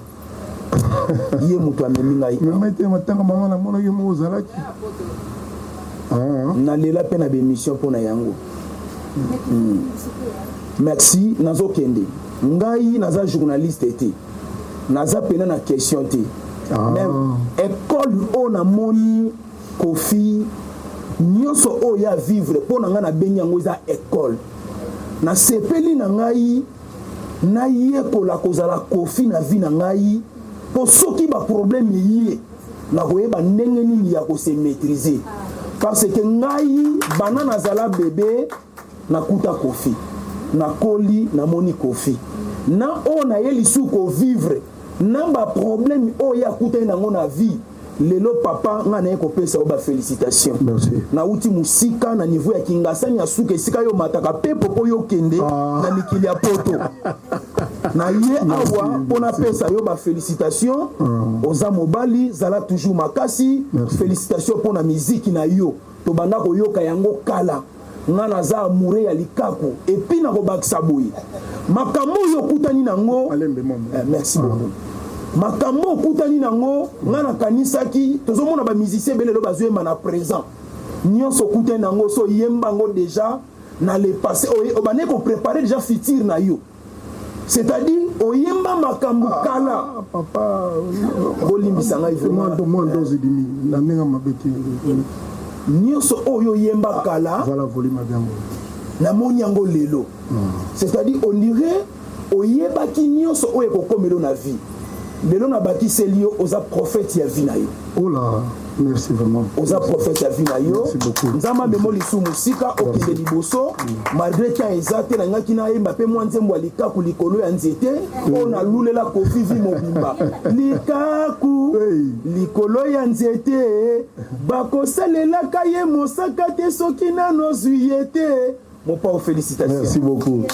Ye moto amemi ngai. Mema ete matanga mama namonaki moko ozalaki. Nalela mpe na bémission mpo na yango. Merci. Nazokende, ngai naza journaliste te, naza pena na question te. Mais école oyo namoni Koffi, nyonso oyo ya vivre mpo na ngai nabengi yango eza école. Nasepeli na ngai nayekola kozala Koffi na vie na ngai, mpo soki baproblème ye nakoyeba ndenge nini ya kose maîtriser, parce que ngai bana nazala bebe nakuta Koffi, nakoli namoni Koffi na oyo naye lisusu kovivre na baproblème oyo akutani nango na vie. Lelo papa, ngai naye kopesa yo bafélicitation. Nauti mosika na niveau ya Kingasani ya suka, esika yo mataka pepo mpo yo okende na mikili ya poto. Na ye awa mpo napesa yo bafélicitation. Oza mobali, zala toujours makasi. Félicitation mpo na miziki na yo, tobanda koyoka yango kala. Nga naza amoureux ya likaku. Et puis nakobakisa boye, makambo oyo okutani nango, merci beaucoup, makambo okutani nango, nga nakanisaki tozomona bamusicien ebele lelo bazoyemba na présent. Nyonso okutani nango, so oyemba yango déjà na le passé, obandaki koprépare déjà futur na yo, c'est-à-dire oyemba makambo kala. Papa. Bolimbisa ngai vraiment. Mwa dose dimi na ndenge mabe te. Nyonso oyo oyemba kala, Voilà, volume ya biango. Namoni yango lelo, c'est-à-dire on dirait oyebaki nyonso oyo ekokomela na vie. Lelo nabakiseli yo, oza prophète ya vie na yo. Oh là, merci vraiment. Oza prophète ya vie na yo. Merci beaucoup. Nzambe amemo lisusu mosika, okende liboso malgré temps eza te. Nangaki nayemba mpe mwa nzembo ya likaku likolo ya nzete oyo nalulela Koffi vie mobimba. Likaku likolo ya nzete, bakosalelaka ye mosaka te soki nano ozwi ye te. Mopao, félicitation. Merci beaucoup.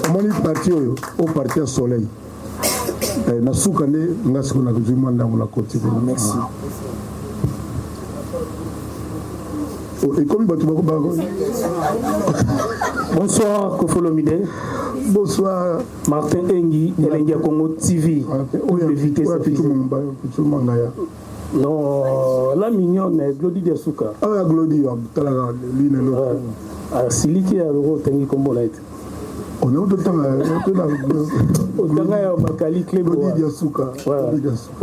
Omoni parti oyo, o parti ya soleil na suka nde nga sikoyo nazwi mwa ndambo na koti kuna. Merci. Oh, ekomi bato bako Bonsoir Koffi Olomide. Bonsoir. Martin Engi, Elengi ya Congo TV. Oyo Pichu Mangaya. Non, la mignonne Glody Diasuka. Ah, Glody, talaka l'une et l'autre. Asiliki ya loko otangi kombo na ye te. On est ototanga otanga ya Bakali Clebo. Glody Diasuka.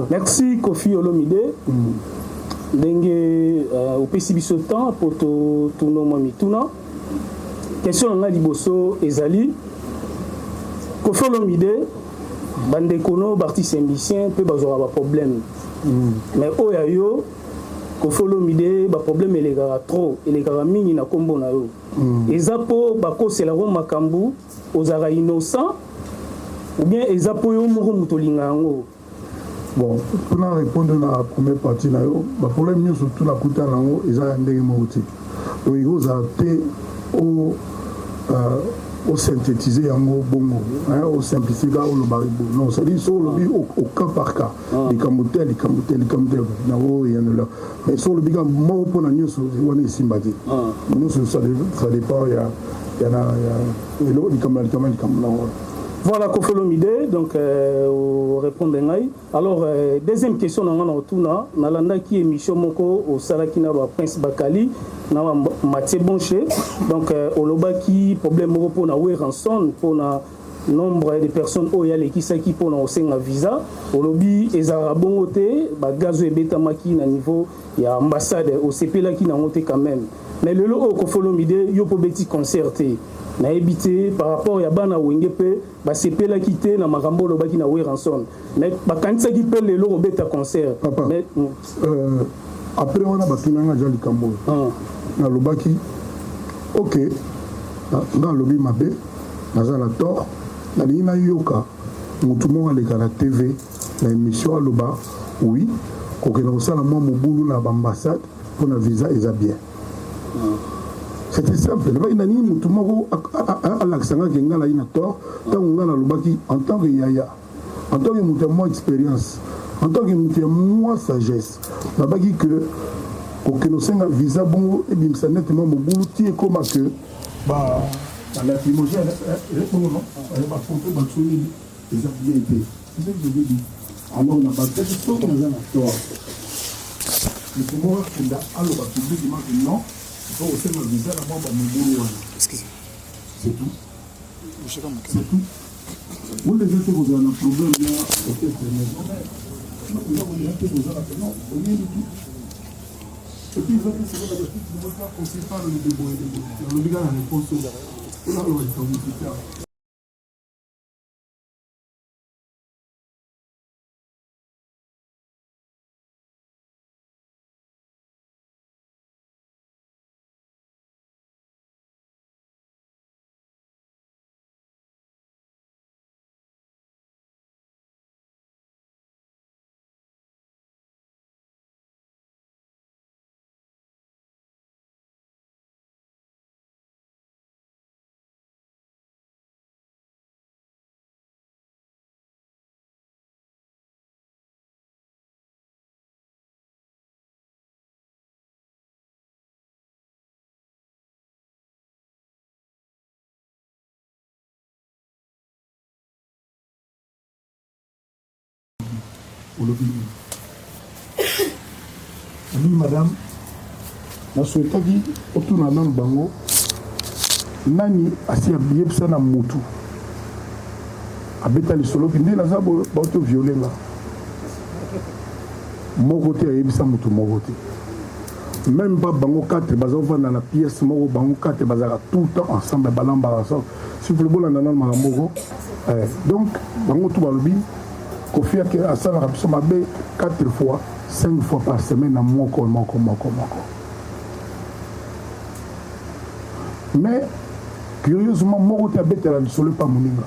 Merci Koffi Olomide. Ndenge opesi biso temps po totuna mwa mituna. Question na ngai liboso ezali Koffi Olomide, bandeko no baartiste musicien mpe bazwaka baproblème, mais oyo ya yo Koffi Olomide, baproblème elekaka trop, elekaka mingi na nkombo na yo. Eza mpo bakoselako makambo, ozalaka innocent, ou bien eza mpo yo moko moto olinga yango? Bon, mpona répondre na première partie na yo, baproblème nyonso tu nakuta nango eza ya ndenge moko te. Donc ekozala te o osynthétiser yango bongo, osimplifie kaka, oloba non. C'est-à-dire so olobi au cas par cas, likambo te, likambo te, likambo te, nango eyanola. Mais so olobi kaka moko mpona nyonso wana, esimba te. Nyonso ça dépend ya na likambo na likambo na likambo nango. Voilà Koffi Olomide, donc répondre ngai. Alors deuxième question na nga na otuna, nalandaki émission moko osalaki na ba Prince Bakali na ba Mathieu Bonche. Donc olobaki problème moko mpona Werrason, mpona nombre de personnes oyo alekisaki mpona kosenga visa. Olobi ezalaka bongo te, bagaz oyo ebetamaki na niveau ya ambassade, osepelaki nango te quand même. Mais lelo oyo Koffi Olomide, yo mpo beti concert te, nayebi te par rapport ya bana Wenge mpe basepelaki te na makambo olobaki na Werrason, mais bakanisaki mpe lelo kobeta concert. Papa, mais, après wana batunanga ja likambo oyo, nalobaki ok, nga alobi mabe, naza na tort, nalingi nayoka motu moko aleka na TV na émission aloba oui, kokende kosala mwa mobulu na baambassade mpona visa eza bien. C'était simple. Nabaki nalingi motu moko alakisa nga ke nga nayi na tort. Ntango nga nalobaki en tant que yaya, en tant que moto ya mwa expérience, en tant que moto ya mwa sagesse, nabaki ke kokende osenga visa bongo ebimisa nete mwa mobulu ti ekóma ke balacrymogène bongo non, bapompe bato nini, eza bien te. C'est ce que je veux dire. Alors na bakati soki naza na tort, moto moko akenda aloba publiquement que non, faut kosenga visa na mwa bamobulu wana. C'est tout, c'est tout. Wana eza te kozala na problème ya orchestre maison, eza te kozala non, oyebi tout. Et puis eza te sikoyo na basuki de boye de boye. Alobi kaka na réponse oyo mpona aloba likambo te. Olobi nini? Abi madame, nasouhaitaki otuna nanu bango nani asi ayebisa na mutu abeta lisoloki nde naza boye, bauti violer nga. Moko te ayebisa mutu moko te, même pas bango 4 baza kovanda na pièce moko, bango 4 bazalaka tout le temps ensemble, balambaka ensemble. S'il vous plaît, bolanda nanu makambo moko. Donc bango tu balobi Koffi ake asalaka biso mabe 4 fois, 5 fois par semaine na moko moko moko moko. Mais curieusement moko te abetela lisolo epa moninga.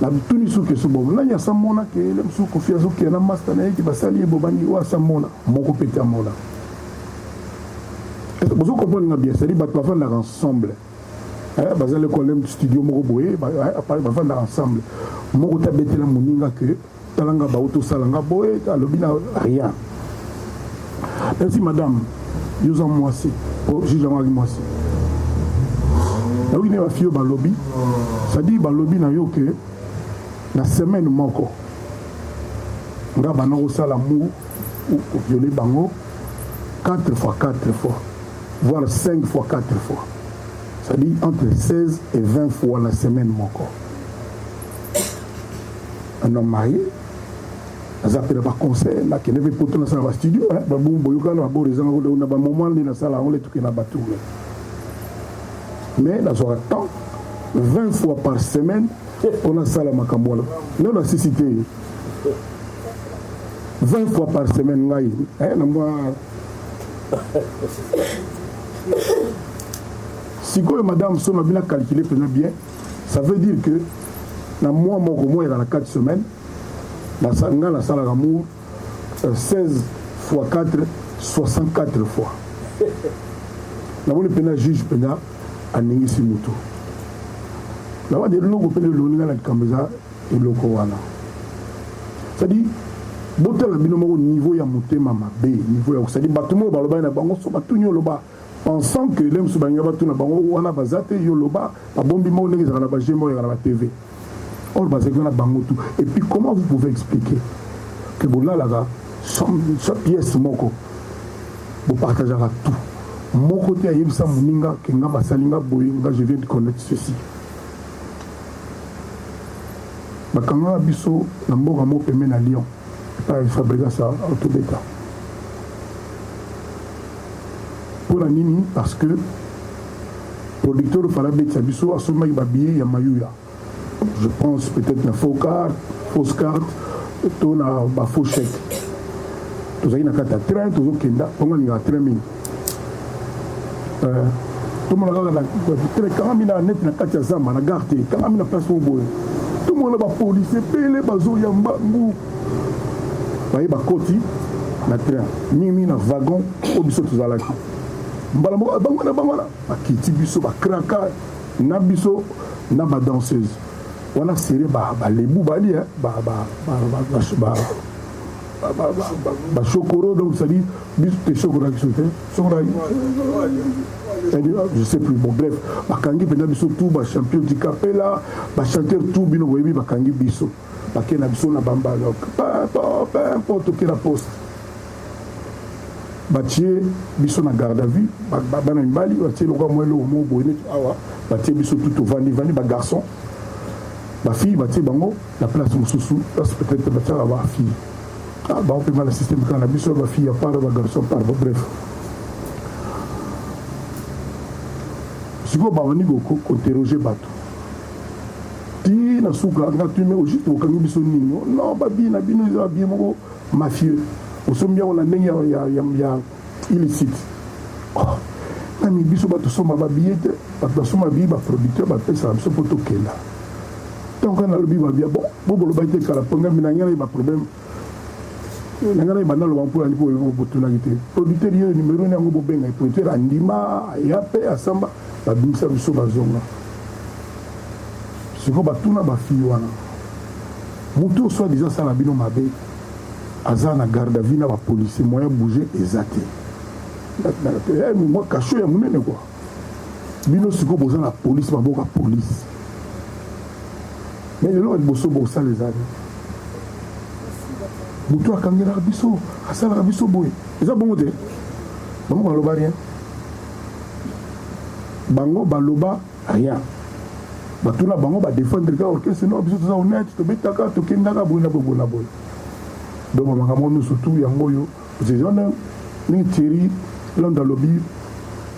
Natuni su question bobo nani asamona ke ele mosusu Koffi azokende na master na ye ke basali ye bobandi oyo asamona, moko mpe te amona. Bozo comprendre nga bien? C'est-à-dire bato bafandaka ensemble, bazali kolem studio moko boye, bafandaka ensemble, moko te abetela moninga ke talanga bauti osala nga boye, alobi na rien. Merci madame, yo oza mwasi, po juge yango azali mwasi. Nayoki nde ba fille oyo balobi, c'est-à-dire balobi na yo que na semaine moko nga banda kosala amour ou ko violer bango 4 fois 4 fois voire 5 fois 4 fois, c'est-à-dire entre 16 et 20 fois na semaine moko. Un homme marié naza mpe na baconcert, nakende mpe poto, nasala bastudio boyokana babor ezanga na bamoment nde nasala yango, le tokende na batourne, mais nazwaka temps 20 fois par semaine mpo nasala makambo wana. Nde nasisi te 20 fois par semaine ngai na mwa sikoyo. Madame, so na bino calculer mpenza bien, ça veut dire que na mois moko, mois ezala na 4 semaines, nga nasalaka amour 16 fois 4, 64 fois. Namoni mpenza juge mpenza aningisi motu nawadi eloko mpe elongi nga na likambo eza eloko wana. C'est-à-dire botala bino moko niveau ya motema mabe, niveau ya, c'est-à-dire bato moko balobaki na bango so batuni oloba pensant que le mosusu balinga batuna bango wana baza te, yo loba babombi moko ndenge ezalaka na baje moko ezalaka na batv or bazalaki wana bango tout. Et puis comment vous pouvez expliquer que bolalaka pièce moko, bopartageaka tout, moko te ayebisa moninga ke nga basali nga boye, nga je viens de connaître ceci? Bakangaka biso na mboka moko pembe na Lyon epai Fabregas autobeta. Mpona nini? Parce que producteur ofala abetisa biso asombaki babillet ya mayuya, je pense peut-être na faux carte, fausse carte to na bafaux chèque. Tozalaki na kati ya train, tozokenda bongo, alingaka train mingi. Tomona kaka train ekangami na neti na kati ya zamba na gare te, ekangami na place moko boye. Tomona bapolisi ebele bazoya mbangu, baye bakoti na train, mingimingi na wagon oyo biso tozalaki. Mbala moko bango na bango wana bakiti biso, bakraka na biso na badanseuse wana sere balebu bali bashokoro. Donc c'est-à-dire biso te shokoro biso te shokoro, je sais plus. Bon bref, bakangi mpenza biso tout, bachampion du capella, bachanteur tout bino boyebi, bakangi biso, bakei na biso na bamba. Donc peu importe, toke na poste, batie biso na garde à vue. Bana mibali batie lokola mwa eloko moko boye neti awa, batie biso tout, tovandi vandi, bagarçon. Bafille batie bango na place mosusu, place peut-être batiaka bafille bango mpe na système kaka na biso, bafille ya part, bagarçon part. Bon bref, sikoyo babandi kointerroger bato ti na suka. Nga tuni au juste: bokangi biso nini? Non, babi na bino eza babillet moko mafieux, osombi yango na ndenge ya illicite. Oh, nani biso bato tosomba babillet te, bato basomba billet, baproducteur bapesaka biso mpo tokenda. Ntango kaka nalobi babia, bon bo bolobaki te kala mpo ngai na ngai nayeba problème na ngai, nayeba naloba mpo nani, mpo botunaki te producteur ye numéro ni yango bobenga producteur andima aya mpe asamba. Babimisa biso, bazonga. Sikoyo batuna bafille wana: motu oyo soi-disant asala bino mabe aza na garde à vue na bapolicier, moyen bouger eza te, mwa cachot ya monene kua. Bino sikoyo boza na police, baboka police, mais lelo ya liboso bosala eza motu akangelaka biso, asalaka biso boye, eza bongo te. Bango baloba rien, bango baloba rien. Batuna bango, badefendre kaka orchestre: no, biso toza honnête, tobetaka, tokendaka boye na boye, boye na boye. Donc bamakambo nyonso tu yango oyo wana ndenge Thierry Lando alobi,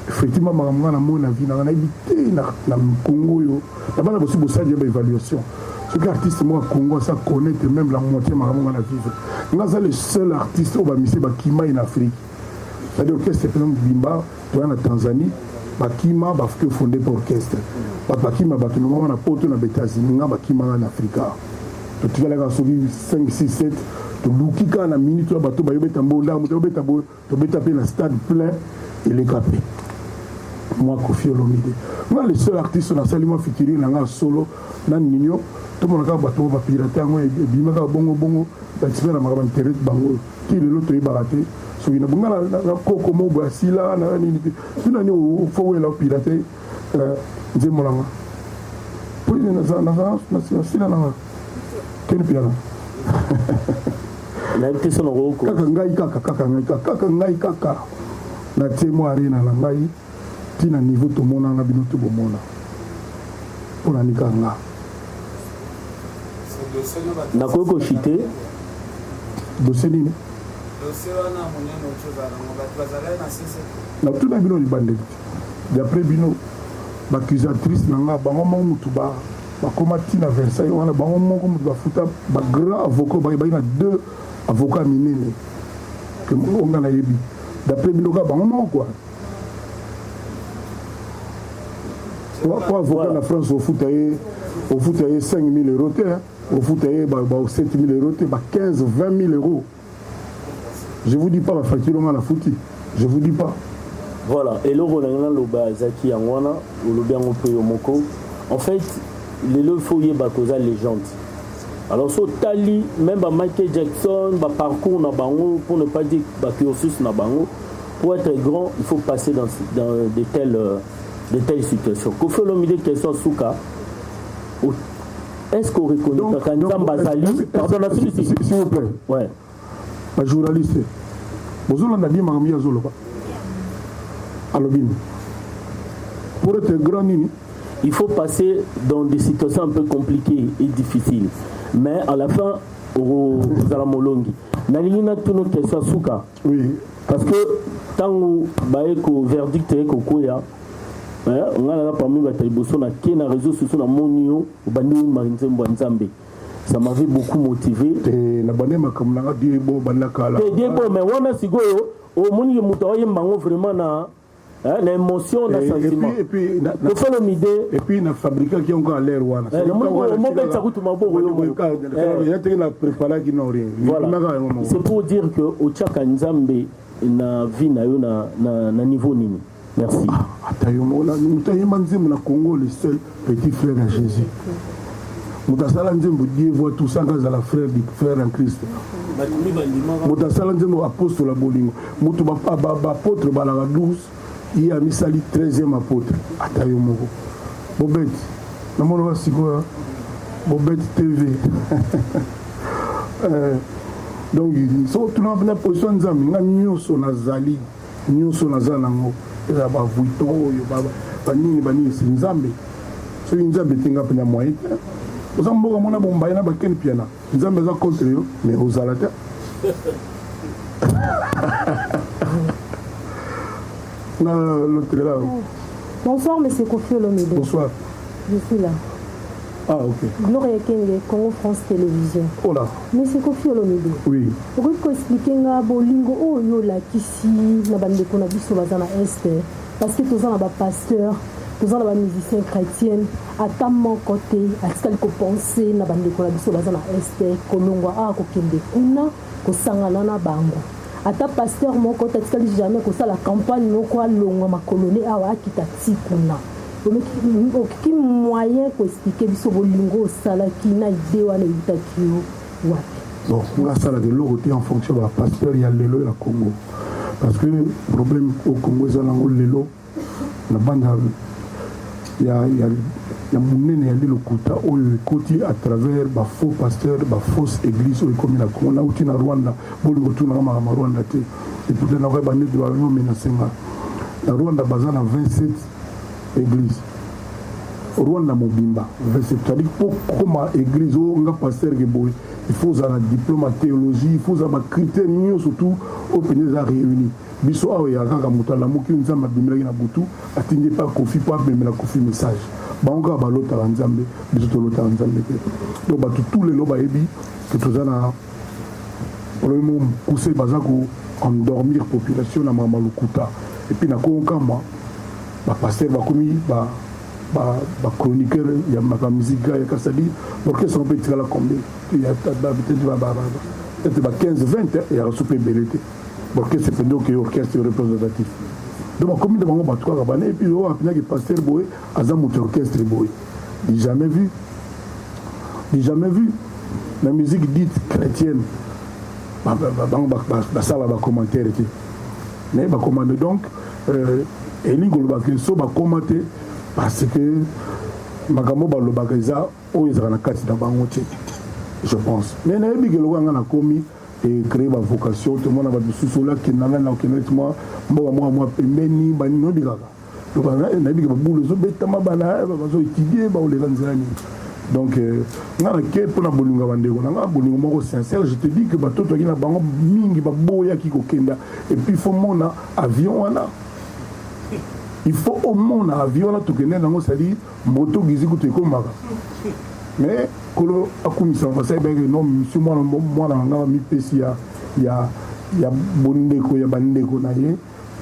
effectivement makambo nga namoni na vie nanga, nayebi te na Congo oyo na bana bosi bosali ya baévaluation, soki artiste moko ya Congo asa connaître même la moitié makambo nga na vivre. Nga aza le seul artiste oyo bamise bakima ye na Afrique, c'est-à-dire orchestre mpena mobimba toya na Tanzanie, bakima bafuki ofonde mpe orchestre, bato bakima, bato nomama na Poto, na baÉtats-Unis. Nga bakimanga na Afrika, totikalaka soki 5 6 7, toluki kaka na minute oyo bato bayobeta mbonda, moto ayobeta boye, tobeta mpe na stade plein, eleka mpe. Moi Koffi Olomide, nga le seul artiste nasali mwa featuring na nga solo na Ninho, tomona kaka bato ba pirate yango ebima kaka bongo bongo, ba expert na makambo internet bango ti lelo toyebaka te soki na nga na koko moko boye asila na nini te soki nani fo wela pirate nzembo na nga po nasila na nga Ken Mpiana. Nayebi te soki nakoki kaka ngai kaka kaka ngai kaka kaka ngai kaka natie mwa arena na ngai ti na niveau tomonana bino to bomona mpo na nika nga. Nakoki kochite. Dossier nini? Natuna bino libandeli te d'après bino b'accusatrice na nga bango moko mutu ba bakoma ti na Versailles wana bango moko mutu bafuta ba grand avocat baye na deux avocats minene ke oyo nga nayebi d'après bino kaka bango moko quoi. Po avocat na France ofuta ye ofuta ye 5000 euros te ofuta ye ba 7000 euros te ba 15 20 000 euros. Je vous dis pas ba facture nga na futi. Je vous dis pas. Voilà, eloko na nga naloba ezalaki yango wana, olobi yango mpe yo moko. En fait, lelo il faut oyeba koza légende. Alors so otali même ba Michael Jackson, ba parcours na bango, pour ne pas dire ba cursus na bango, pour être grand, il faut passer dans de telles situations. Koffi Olomide, question suka, est-ce qu'on reconnaît que Nzambe azali? Pardon, la s'il vous plaît. Ouais. Ba journaliste, bozolanda bien makambo ye azoloba. Alobi nini? Pour être grand nini? Il faut passer dans des situations un peu compliquées et difficiles. Mais à la fin, ozala molongi. Nalingi natuna question suka. Oui. Parce que tango baye ko verdict ye kokwea, nga naza parmi bato ya liboso na ke na réseaux sociaux na moni yo obandi oyemba nzembo ya Nzambe. Ça m'avait beaucoup motivé. Te na bande makambo nanga Dieu bon banda kala. Te Dieu bon mais wana sikoyo omoni ke moto aoyemba yango vraiment na na émotion na sentiment. Et puis Koffi Olomide. Et puis na fabriquaki yango à l'air wana. Omobetisa kutu maboko yo moko. Ya teke na préparaki non rien. Voilà. C'est pour dire que otiaka Nzambe na vie na yo na niveau nini. Merci. Ata yo moko moto ayemba nzembo na Congo le seul petit frère ya Jésus. Moto asala nzembo Dieu voit tout sans azala frère du frère en Christ. Moto asala nzembo apôtre la bolingo. Moto ba apôtre balaka 12 ye amisali 13e apôtre. Ata yo moko. Bobet namonaka sikoyo Bobet TV. Donc so tuna na position Nzambe nga nyonso nazali nyonso naza nango ezala ba Vuitton oyo banini banini si Nzambe soki Nzambe te nga mpenza moyen te oza mboka mona bombaye na bakeni piana Nzambe aza contre yo mais ozala te. Na l'autre là. Bonsoir monsieur Koffi Olomide. Bonsoir. Je suis là. Ah ok. Gloria Kenge, Congo France Télévision. Oh là. Monsieur Koffi Olomide. Oui. Okoki koexplike nga bolingo oyo olakisi na bandeko na biso baza na Est parce que toza na bapasteur, toza na bamusicien chrétienne, ata moko te atikali kopense na bandeko na biso baza na Est, kolongwa awa kokende kuna kosangana na bango. Ata pasteur moko te atikali jamais kosala campagne moko alongwa makolo ne awa akita ti kuna. Okoki moyen koexplike biso bolingo osalaki na idée wana eutaki yo wapi? Bon, nga asalaka eloko te en fonction ba pasteur ya lelo ya Congo parce que problème au Congo eza nango lelo na banda ya, ya, ya monene ya lokuta oyo ekoti à travers ba faux pasteurs, ba fausse église oyo ekomi na Congo. Nauti na Rwanda, bolingo tunaka makambo ya Rwanda te et pourtant nakoya baneti bayomenase nga na Rwanda baza na 27 église Rwanda mobimba 27, c'est-à-dire po koma église oyo nga pasteur ke boye il faut ozala na diplôme ya théologie, il faut ozala ba critères nyonso tout oyo mpenza eza réuni. Biso awa eyaka kaka moto alamuki Nzambe abimelaki na butu atindi epa Koffi po amemela Koffi message. Bango kaka balotaka Nzambe, biso tolotaka Nzambe te. Donc bato tout lelo bayebi ke toza na problème moko mokuse, baza ko endormir population na makambo ya lokuta. Et puis na Kongo Kamwa ba pasteur bakomi ba ba chroniqueur ya makambo musique ya c'est-à-dire orchestre mpe etikala combien peut-être ba 15 20 ya reçu mpe ebele te. Orchestre mpenza oke orchestre représentatif. Donc bakomi na bango bato kaka bana, et puis oyo apinaki pasteur boye aza moto ya orchestre boye. Du jamais vu, du jamais vu na musique dite chrétienne. Bango basala bacommentaire te, mais bacommande. Donc elingi koloba ke so bakóma te, parce que makambo balobaka eza oyo ezalaka na kati na bango te, je pense. Mais nayebi ke lokola nga nakomi ecréer bavocation, tomona bato mosusu olakenda nga na okenda neti mwa mboka mwa mwa pembeni banini, oyebi kaka, nayebi ke babulu ezobetama, bana bazoétudie, baoleka nzela nini. Donc nga nake mpona bolingo ya bandeko na nga, bolingo moko sincère. Je te dis que bato toyaki na bango mingi baboyaki kokenda. Et puis faut mona avion wana, il faut omona avion wana tokende nango, c'est-à-dire moto gizi kutu ekomaka. Mais kolo akumisama, basali bayeke non, monsieur, mwana mwana na nga mipesi ya bondeko ya bandeko na ye,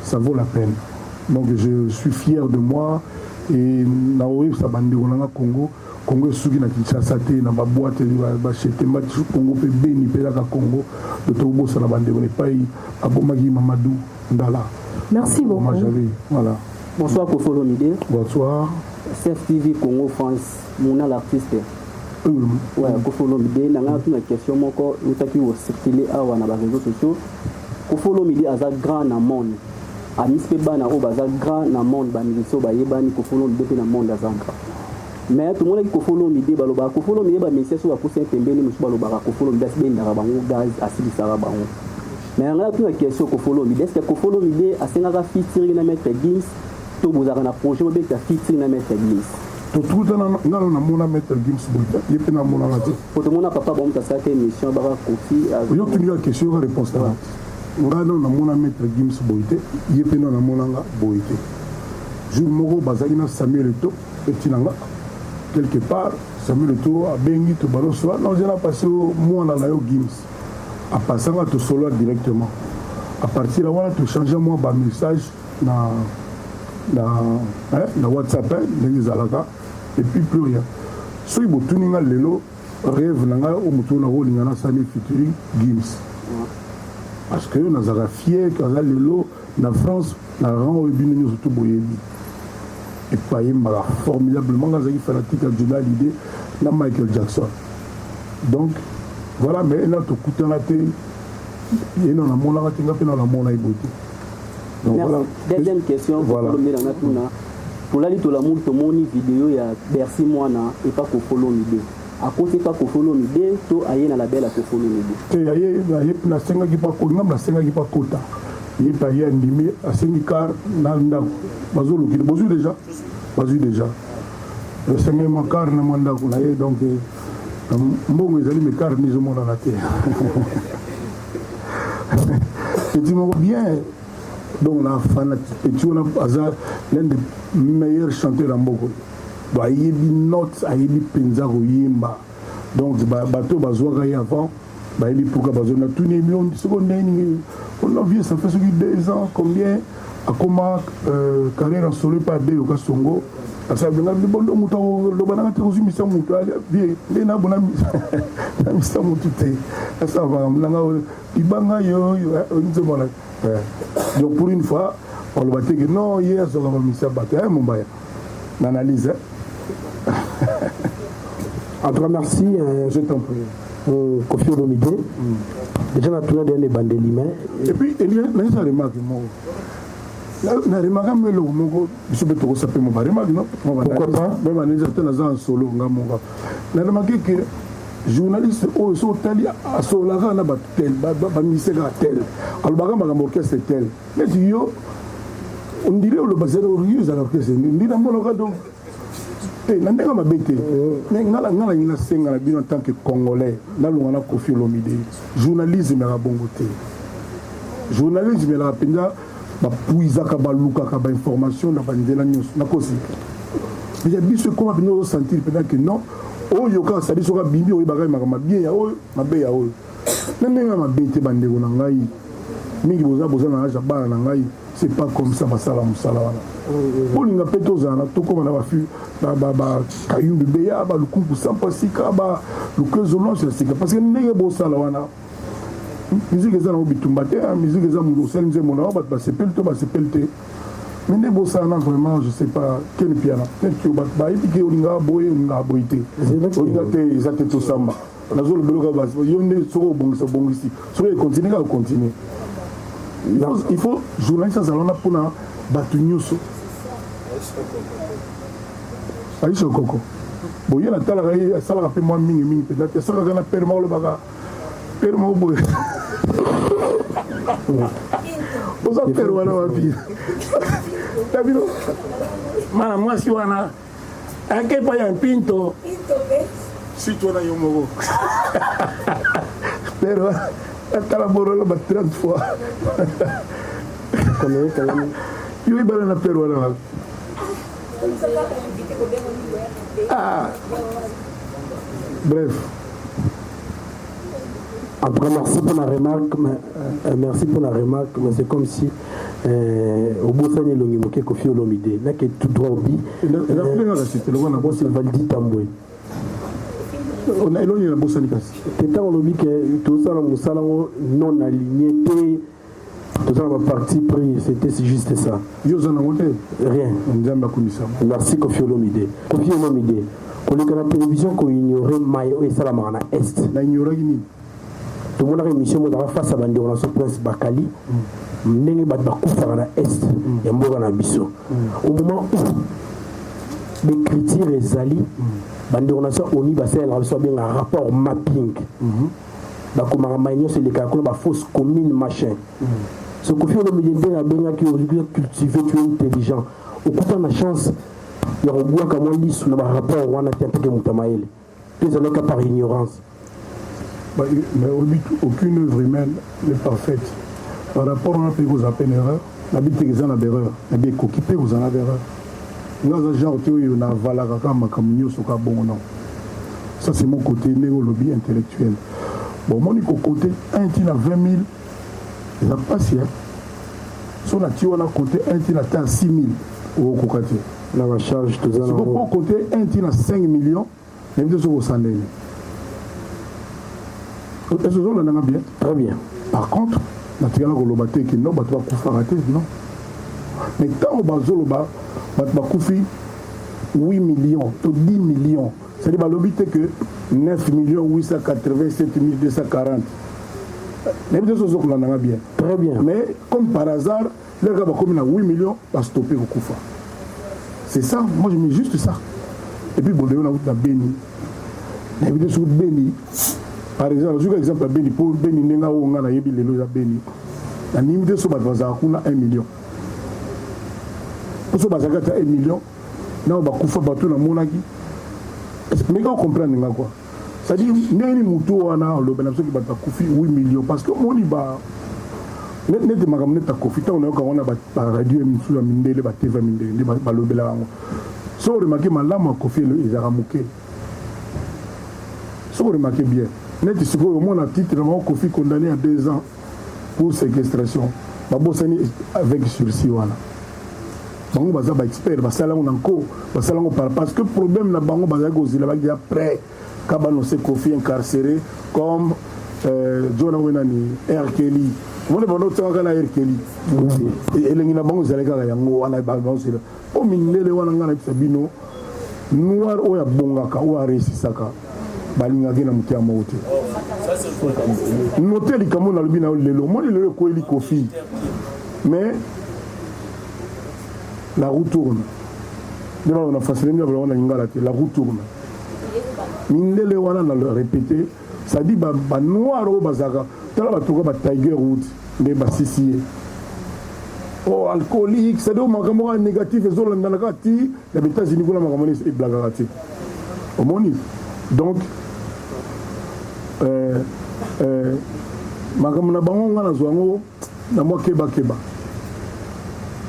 ça vaut la peine. Donc je suis fier de moi et nakoyebisa bandeko na nga, Congo, Congo esuki na Kinshasa te, na baboite bashetemba Congo mpe Beni mpe kaka Congo. Do tokobosana bandeko na epai abomaki Mamadou Ndala. Merci beaucoup. Voilà. Bonsoir Koffi Olomide. Bonsoir. CF TV Congo France, Mona l'artiste. Ouais, Koffi Olomide, nanga tuna question moko eutaki kocirculer awa na baréseaux sociaux. Koffi Olomide aza grand na monde. Amisi mpe bana oyo baza grand na monde, bamusicien oyo bayebani, Koffi Olomide mpe na monde aza grand. Mais tomonaki Koffi Olomide balobaka Koffi Olomide, bamusicien so bapusi pembeni, mosusu balobaka Koffi Olomide asibendaka bango gaz, asilisaka bango. Mais ngai natuna question Koffi Olomide, est ce que Koffi Olomide asengaka featuring na Maître Gims to bozalaka na projet bobeta featuring na Maître Gims? Totutana ngano, namona Maître Gims boye te, ye mpe namonanga te. Po tomona papa bango asalaka émission baka Koffi. Yo tunika question, yoka réponse na ngai. Nano namona Maître Gims boye te, ye mpe nano namonanga boye te. Jour moko bazalaki na Samuel Eto'o etina nga quelque part, Samuel Eto'o abengi, tobalosola naoze na pasi mwana na yo Gims apasanga, tosolola directement. À partir ya wana tochange mwa bamessage na WhatsApp ndenge ezalaka, et puis plus rien. Soki botuni nga lelo, rêve na ngai oyo motu oyo nakolinga nasali featuring Gims, parce que nazalaka fier kaza lelo na France na rang oyo bino nyonso to boyebi epo ayembaka formidablement. Nga azalaki fanatique ya Johnny Hallyday na Michael Jackson, donc voilà. Mais na tokutana te, ye na namonaka te, nga mpe na namona ye boye te. Donc voilà. Deuxième question. Voilà. Nanga tuna, tolali tolamu, tomoni video ya Bercy Mwana epa Koffi Olomide. Akoti epa Koffi Olomide to aye na label ya Koffi Olomide? Te, aye, nasengaki mpa, ngam nasengaki mpa kota, ye mpe aye, andimi, asengi car na ndako bazolukili, bozwi déjà, bazwi déjà, esengeli mwa car na mwa ndako na ye. Donc mbongo ezali, mais car nde ezomonana te. Petit moko bien, donc na fanatique petit wana aza l'un des meilleurs chanteurs ya mboka. Donc ayebi note, ayebi mpenza koyemba. Donc bato bazwaka ye avant bayebi pourquoi bazwa. Natuni soko ndenge nini ona vieux, ça fait soki 2 ans combien akoma carrière en solo epa abeyoka songo, asabenga bondo moto aloba nanga te, kozwimisa moto vie nde nabona namisa motu te, asala makambo nanga libanga yo nzemona. Donc pour une fois oloba te ke non, ye azwaka bamisa bato ya mombaya na analyse. En tout cas, merci. Je t'en prie. Koffi Olomide. Déjà, na tourné ebandeli, mais Et puis, nayesa remarque moko, na remarque mo eloko moko, biso mpe tokosa mpe mo baremarque no. Pourquoi pas? Baanalyse te, naza en solo nga moko. Na remarque ke journaliste oyo so otali asololaka na bato tel, bamusicien kaka tel, alobaka makambo orchestre tel. Neti yo ondire oloba yo ezala orchestre ndi namonaka. Donc te, na ndenge mabe te, nga nalingi nasenga na bino en tant que Congolais, nalonga na Koffi Olomide. Journalisme elaka bongo te. Journalisme elaka mpenza bapuisaka, balukaka bainformation na banzela nyonso. Nakosi deja, biso ekoma mpenza ozosentir mpenza ke non, oyo kaka sadi soki abimi oyebaka makambo mabe ya oyo, mabe ya oyo. Na ndenge ya mabe te, bandeko na ngai mingi boza na age ya bana na ngai, c'est pas comme ça basala mosala wana. Bolinga mpe tozala na tokóma na bakayumbi beya, balukunku sampo ya sika, balukezo nyonso ya sika, parce que ndenge bosala wana, musique eza nango bitumba te. Musique eza moto osali nzembo na bato basepeli to basepeli te. Mais nde bosala vraiment, je sais pas, Ken Piana, neti yo bato bayebi ke olingaka boye, olingaka boye te, olinga te, eza te tosamba. Nazolobela kaka yo nde soki obongisa obongisi, soki econtinue kaka continue. Il faut journaliste azala wana mpona bato nyonso. Aisha Koko boye natalaka ye, asalaka mpe mwa mingi mingi mpenza te, asalaka na pere moko, olobaka pere moko boye, oza pere wana wapi na bino? Mana mwasi wana ake epai ya mpinto site wana, yo moko pere wana atala borolo ba 30 fois yo ebala na pere wana wapi? Ah. Bref. En tout cas, merci pour la remarque. Mais, merci pour la remarque, mais c'est comme si obosani elongi moke Kofi Olomide nake tout droit obi. Bosi Valdi Tambwe. Elongi nabosani kasi. Te, ntango olobi ke tozosala mosala ngo non aligné te, tozala baparti pris, c'était juste ça. Yo oza nango te. Rien. Nzambe akumisama. Merci Kofi Olomide. Kofi Olomide, koleka na télévision koignore mai oyo esalamaka na Est. Na ignoraki nini? Tomonaka émission moko ezalaka face ya bandeko na so Prince Bakali, ndenge bato bakufaka na Est ya mboka na biso, au moment où baécriture ezali, bandeko na so oni basalelaka biso, babengaka rapport mapping, bakomaka mai nyonso elekaka kuna, bafosse commune, machin. So Kofi Olomide, ndenge abengaki, ozwi cultivé, tu es intelligent, okuta na chance ya kobwaka mwa lisu na barapport wana te, anteke moto ya mayele to ezalaka par ignorance? Bah, mais aucune œuvre humaine n'est parfaite. Par rapport à mpe kozala mpe na erreur, nabi teke eza na baerreur, nabi ekoki mpe kozala na baerreur. Nga aza genre te oyo navalaka kaka makambo nyonso kaka bongo, non. Ça, c'est mon côté, ndenge olobi, intellectuel. Bon, omoni kokote 1 ntina 20 000 eza mpasi. So natie wana kote 1 ntina ata 6 000, okokoka te. Na bacharge toza. Siko po kote 1 ntina 5 millions, nayebi te soki osandeli. Est-ce ozolandanga bien? Très bien. Par contre, natikala koloba te ke non, bato bakufaka te, non. Mais ntango bazoloba bato bakufi 8 millions to 10 millions, c'est-à-dire balobi te que 9 millions 887 240. Nayebi te soki ozokolandanga bien. Très bien. Mais comme par hasard, leka bakomi na 8 millions, bastoppe kokufa. C'est ça, moi je mets juste ça. Et puis bon, lelo nauti na Beni, nayebi te soki Beni, par exemple, nazwika exemple ya Beni mpo Beni ndenge oyo nga nayebi lelo eza Beni, nanimi te so bato bazalaka kuna 1 million, mpo so bazalaki ata 1 million nao bakufa bato namonaki. Mais ka comprendre nga quoi, c'est-à-dire ndenge nini motu wana olobela soki bato bakufi 8 millions, parce que omoni ba neti makambo neti akofi, ntango nayoka wana baradio mosusu ya mindele, batv ya mindele nde balobelaka yango. So oremarquer malamu, akofi ezalaka moke. Soki oremarquer bien, neti sikoyo omona titre na bango, Kofi condamné à 2 ans pour séquestration, babosani avec sursis wana. Bango baza baexpert, basala yango na nko, basala yango par parce que problème na bango bazalaki kozela, baki déjà prêt ka baannonce Kofi incarcéré comme John yango nani, R. Kelly. Omoni bango otiaka na R. Kelly, elengi na bango ezalaki kaka yango wana banzela po mindele wana. Ngai nayebisa bino, noir oyo abongaka, oyo aresisaka, balingaki na motema moko te. Note likambo nalobi na yo lelo. Omoni lelo ekweli Kofi, mais la roue tourne. Nde baloba na français, ndenge baloba na lingala te, la roue tourne. Mindele wana, na le répété, c'est-à-dire banoir oyo bazalaka, tala bato ka ba Tiger Woods nde basisi ye, oh alcoolique, c'est-à-dire makambo kaka négatif ezolandana kaka ti na baÉtats-Unis kuna, makambo nini eblakaka te. Omoni donc makambo na bango, nga nazwa yango na mwa kebakeba.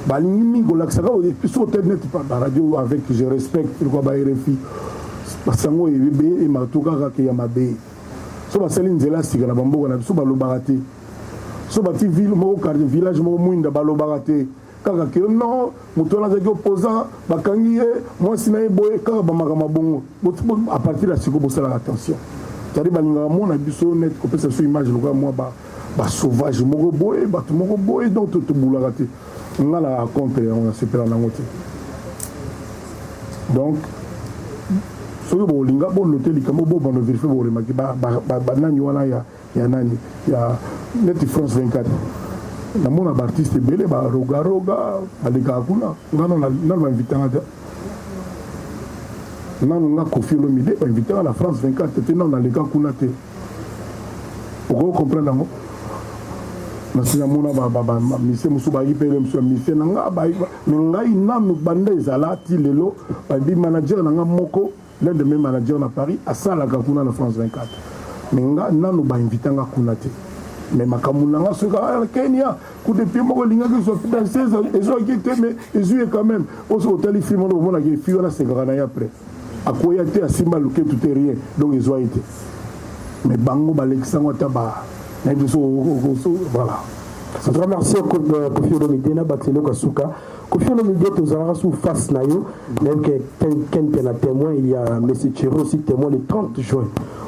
Balingi mingi kolakisa kaka soki otali neti baradio, avec je respecte lokwa ba RFI, basango ebebe emato kaka ke ya mabe. So basali nzela sika na bamboka na biso, balobaka te. So bati ville moko, quartier, village moko mwinda, balobaka te, kaka ke non, moto wana azalaki opposant, bakangi ye, mwasi na ye boye, kaka bamakambo bongo. À partir ya sikoyo, bosalaka attention. C'est-à-dire balingaka mona biso net kopesa biso image lokola mwa basauvage moko boye, bato moko boye, donc tobulaka te. Nga na contre yango, nasepela nango te. Donc soki bolinga bonote likambo, bobanda vérifier, boremaki banani wana ya nani ya neti France 24. Namona baartiste ebele barogaroga balekaka kuna, nga nano bainvitanga te. Nano nga Koffi Olomide bainvitanga na France 24 te, nano naleka kuna te. Okoki comprendre yango. Nasi namona bamusicien mosusu bayaki mpe mosusu ya musicien na nga, mais ngai nanu banda ezala ti lelo. Babi manager na nga moko, l'un de mes managers na Paris, asalaka kuna na France 24, mais nga nanu bainvitanga kuna te. Mais makambo na nga, soki Kenya coup de pied moko elingaki ezwa danseuse, ezwaki te, mais ezwi ye quand même. Oso otali film wana, omonaki fille wana asekaka na ye après, akoya te, asimba loketu te, rien. Donc ezwa ye te, mais bango balekisango ata ba nayebi so. Voilà. En tout cas, merci Koffi Olomide. Na bato eloko ya suka, Koffi Olomide, tozalaka sous face na yo, même que Ken na témoin, il y a Monsieur Thierry aussi témoin. Le 30 juin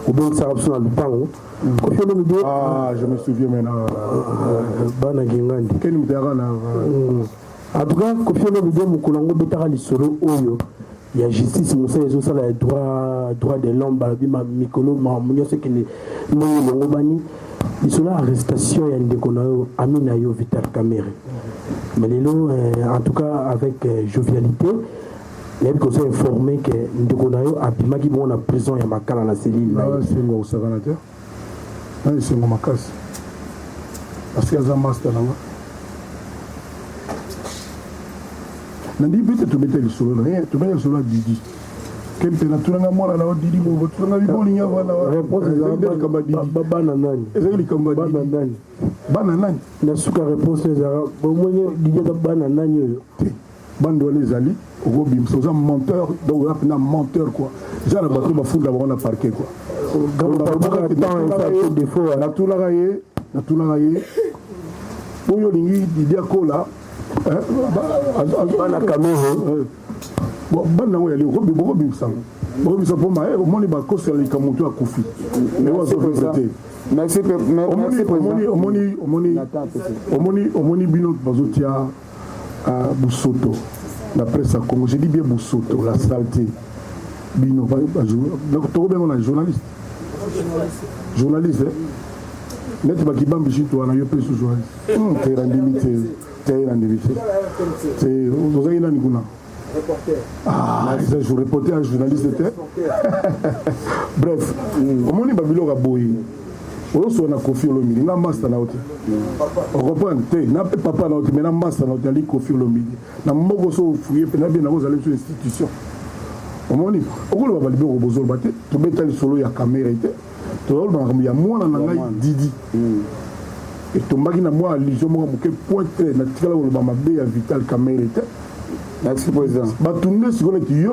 obengisaka biso na lupango, Koffi Olomide. Ah, je me souviens maintenant. Bana Gingandi. Ken mutaka na. En tout cas, Koffi Olomide, mokolo yango obetaka lisolo oyo ya justice, mosala ezosala ya droit de l'homme, balobi mikolo makambo nyonso ekende ndenge elongo. Bani lisolo ya arrestation ya ndeko na yo, ami na yo Vital Kamerhe. Mais lelo, en tout cas avec jovialité, nayebi koza informé ke ndeko na yo abimaki bongo na prison ya Makala, na cellule na ye. Esengo kosakana te, na esengo makasi, parce que aza master na nga. Nandimi mpe te tobeta lisolo na ye, tobeta lisolo ya Didi ke mpe natunanga mwana na yo Didi, bobo tunanga bibolingi wana. Likambo ya Didi, bana nani? Ezali likambo ya bana nani? Bana nani? Na suka réponse ezalaka bomoni Didi aza bana nani oyo? Te, bande wana ezali okobimisa, oza menteur. Donc oza mpena menteur quoi. Eza na bato bafunda bango na parquet quoi. Natunaka ye, natunaka ye oyo olingi Didi akola. Bana Kamerhe. Bon, bana yango yali bokobimisa, bokobimisa mpo ma omoni bakosela likambo motu akufi, mais oyo azovivre te. Merci, merci président. Omoni, omoni, omoni, omoni bino bazotia busoto na presse ya Congo. Je dis bien busoto, la saleté. Bino tokobengo na journaliste, journaliste neti bakibambi shinto wana. Yo mpe su journaliste te, nandimi te, te, nandimi te te. Ozalaki nani kuna? Ah, eza jour reporter ya journaliste te. Bref, omoni babiloko ya boye oyosola na Koffi Olomide. Nga master na yo te, ocomprendre te, na mpe papa na yo te, mais na master na yo te ali Koffi Olomide na moko. So ofuye mpe na bien nakozala biso institution. Omoni, okoloba baliboko bozoloba te. Tobeta lisolo ya Kamerhe te, tozoloba makambo ya mwana na ngai Didi. Etombaki na mwa allusion moko moke point te. Natikala koloba mabe ya Vital Kamerhe te. Merci président. Bato nde sikoyo neti yo,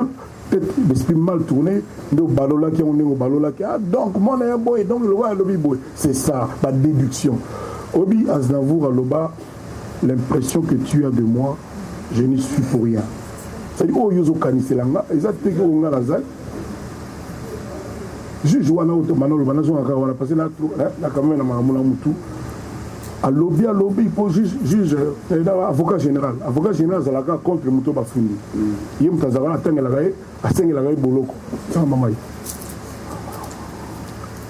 peut-être l'esprit mal tourné nde obalolaki yango ndenge obalolaki. Ah, donc mwana ya boye, donc loba alobi boye, c'est ça badéduction. Obi Aznavour aloba: "L'impression que tu as de moi, je n'y suis pour rien." C'est-à-dire oyo ozokanisela nga eza te oyo nga nazali. Juge wana oyo tobanda oloba, nazonga kaka wana parce que na quand même na makambo na mutu. Alobi, alobi mpo juge, avocat général, avocat général azalaka contre moto bafundi ye. Moto azalaka atangelaka ye, asengelaka ye boloko. Sanga mama ye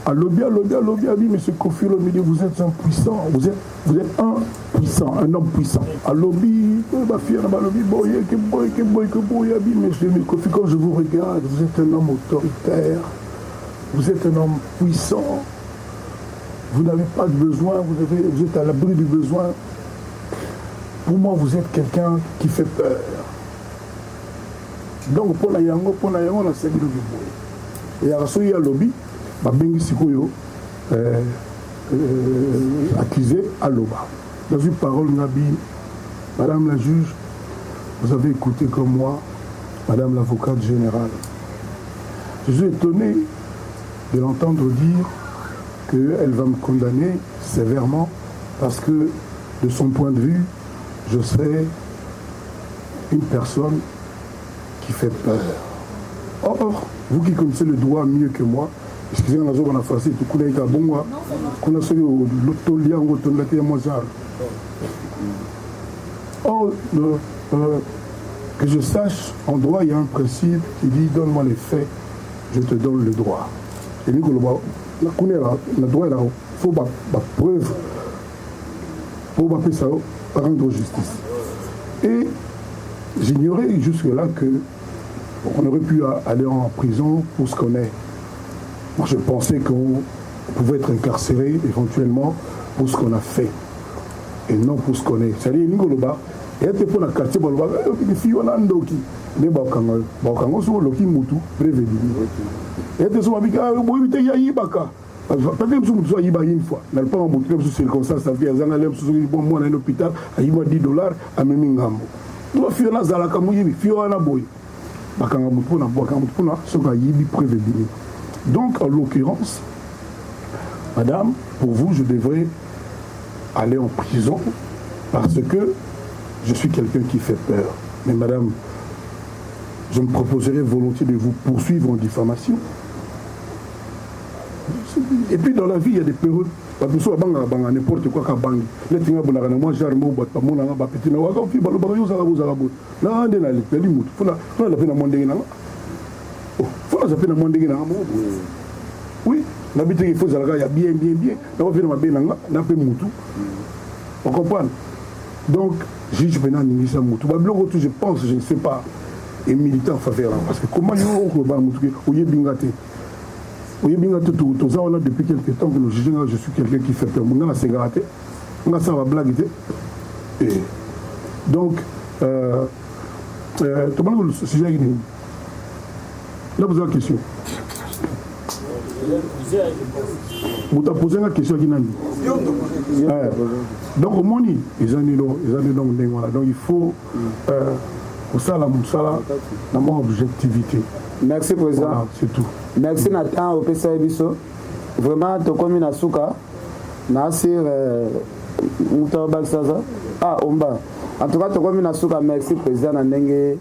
alobi, alobi, alobi, abi: "Monsieur Koffi Olomide, vous êtes un puissant, vous êtes un puissant, un homme puissant." Alobi bafia na balobi boye ke boye ke boye ke boye. Abi: "Monsieur Koffi, quand je vous regarde, vous êtes un homme autoritaire, vous êtes un homme puissant, vous n'avez pas de besoin, vous êtes à l'abri du besoin. Pour moi, vous êtes quelqu'un qui fait peur. Donc mpona yango, mpona yango nasengi lobi boye." Eyaka soki alobi, babengi sikoyo accusé aloba. Nazwi parole, ngabi: "Madame la juge, vous avez écouté comme moi madame l'avocate générale. Je suis étonné de l'entendre dire qu'elle va me condamner sévèrement parce que de son point de vue, je serai une personne qui fait peur. Or, vous qui connaissez le droit mieux que moi," excusez-moi, nazoba na français tukuna eka bongwa kuna soki tolia yango tondaki ya mwa genre. Or, le, euh, que je sache, en droit, il y a un principe qui dit donne-moi les faits, je te donne le droit. Et koloba kuna na droit il faut ba, ba preuve pour bapesa yo rendre justice. Et j'ignorais jusque-là que on aurait pu aller en prison pour ce qu'on est. Moi, je pensais qu'on pouvait être incarcéré éventuellement pour ce qu'on a fait et non pour ce qu'on est. C'est-à-dire, elingi koloba ete mpo na quartier baloba fille wana ndoki nde bakanga yo, bakanga soki oloki mutu, preuve ebimi ete so babiki boyebi te yayibaka peut-être mosusu motu so ayiba une fois na lopango motu le mosusu circonstance avi azanga le mosusu soki mwana na hôpital ayiba 10 dollars, amemi ngambo to fille wana azalaka moyibi, fille wana boye, bakanga motu mpona bakanga motu mpona soki ayibi, preuve ebimi. Donc en l'occurrence, madame, pour vous, je devrais aller en prison parce que je suis quelqu'un qui fait peur. Mais madame, je me proposerais volontiers de vous poursuivre en diffamation. Et puis dans la vie, il y a des peureux. Bato mosusu babangaka banga n'importe quoi, kabangi neti nga bonaka na mwa genre moko, bato bamonanga bapeti na waka fi, balobaka yo ozalaka bozalaka boye na nde nali motu fona naza mpe na mwa ndenge nanga, fo naza mpe na mwa ndenge nanga moko boye. Oui, nabi teke fo ezalaka ya bien bien bien, nako mpe na mabe nanga na mpe mutu ocomprendre. Donc juge mpena aningisa mutu babiloko tout, je pense, je ne sais pas, et militant en faveur, parce que comment yo okoloba na mutu ke oyebi nga te, oyebi nga te? Toza wana depuis quelque temps que juge nga, je suis quelqu'un qui fait peur. Nga nasengaka te, nga asala bablague te. Et donc tobandi sujet yaki nini là? Vous avez question, moto apose nga question yaki nani? Donc omoni eza nino, eza nde donc ndenge wana. Donc il faut kosala mosala na mwa objectivité. Merci président. Voilà, c'est tout. Merci na temps opesa ye biso. Vraiment tokomi na suka na asir moto abakisa aza ah omba. En tout cas tokomi na suka. Merci président na ndenge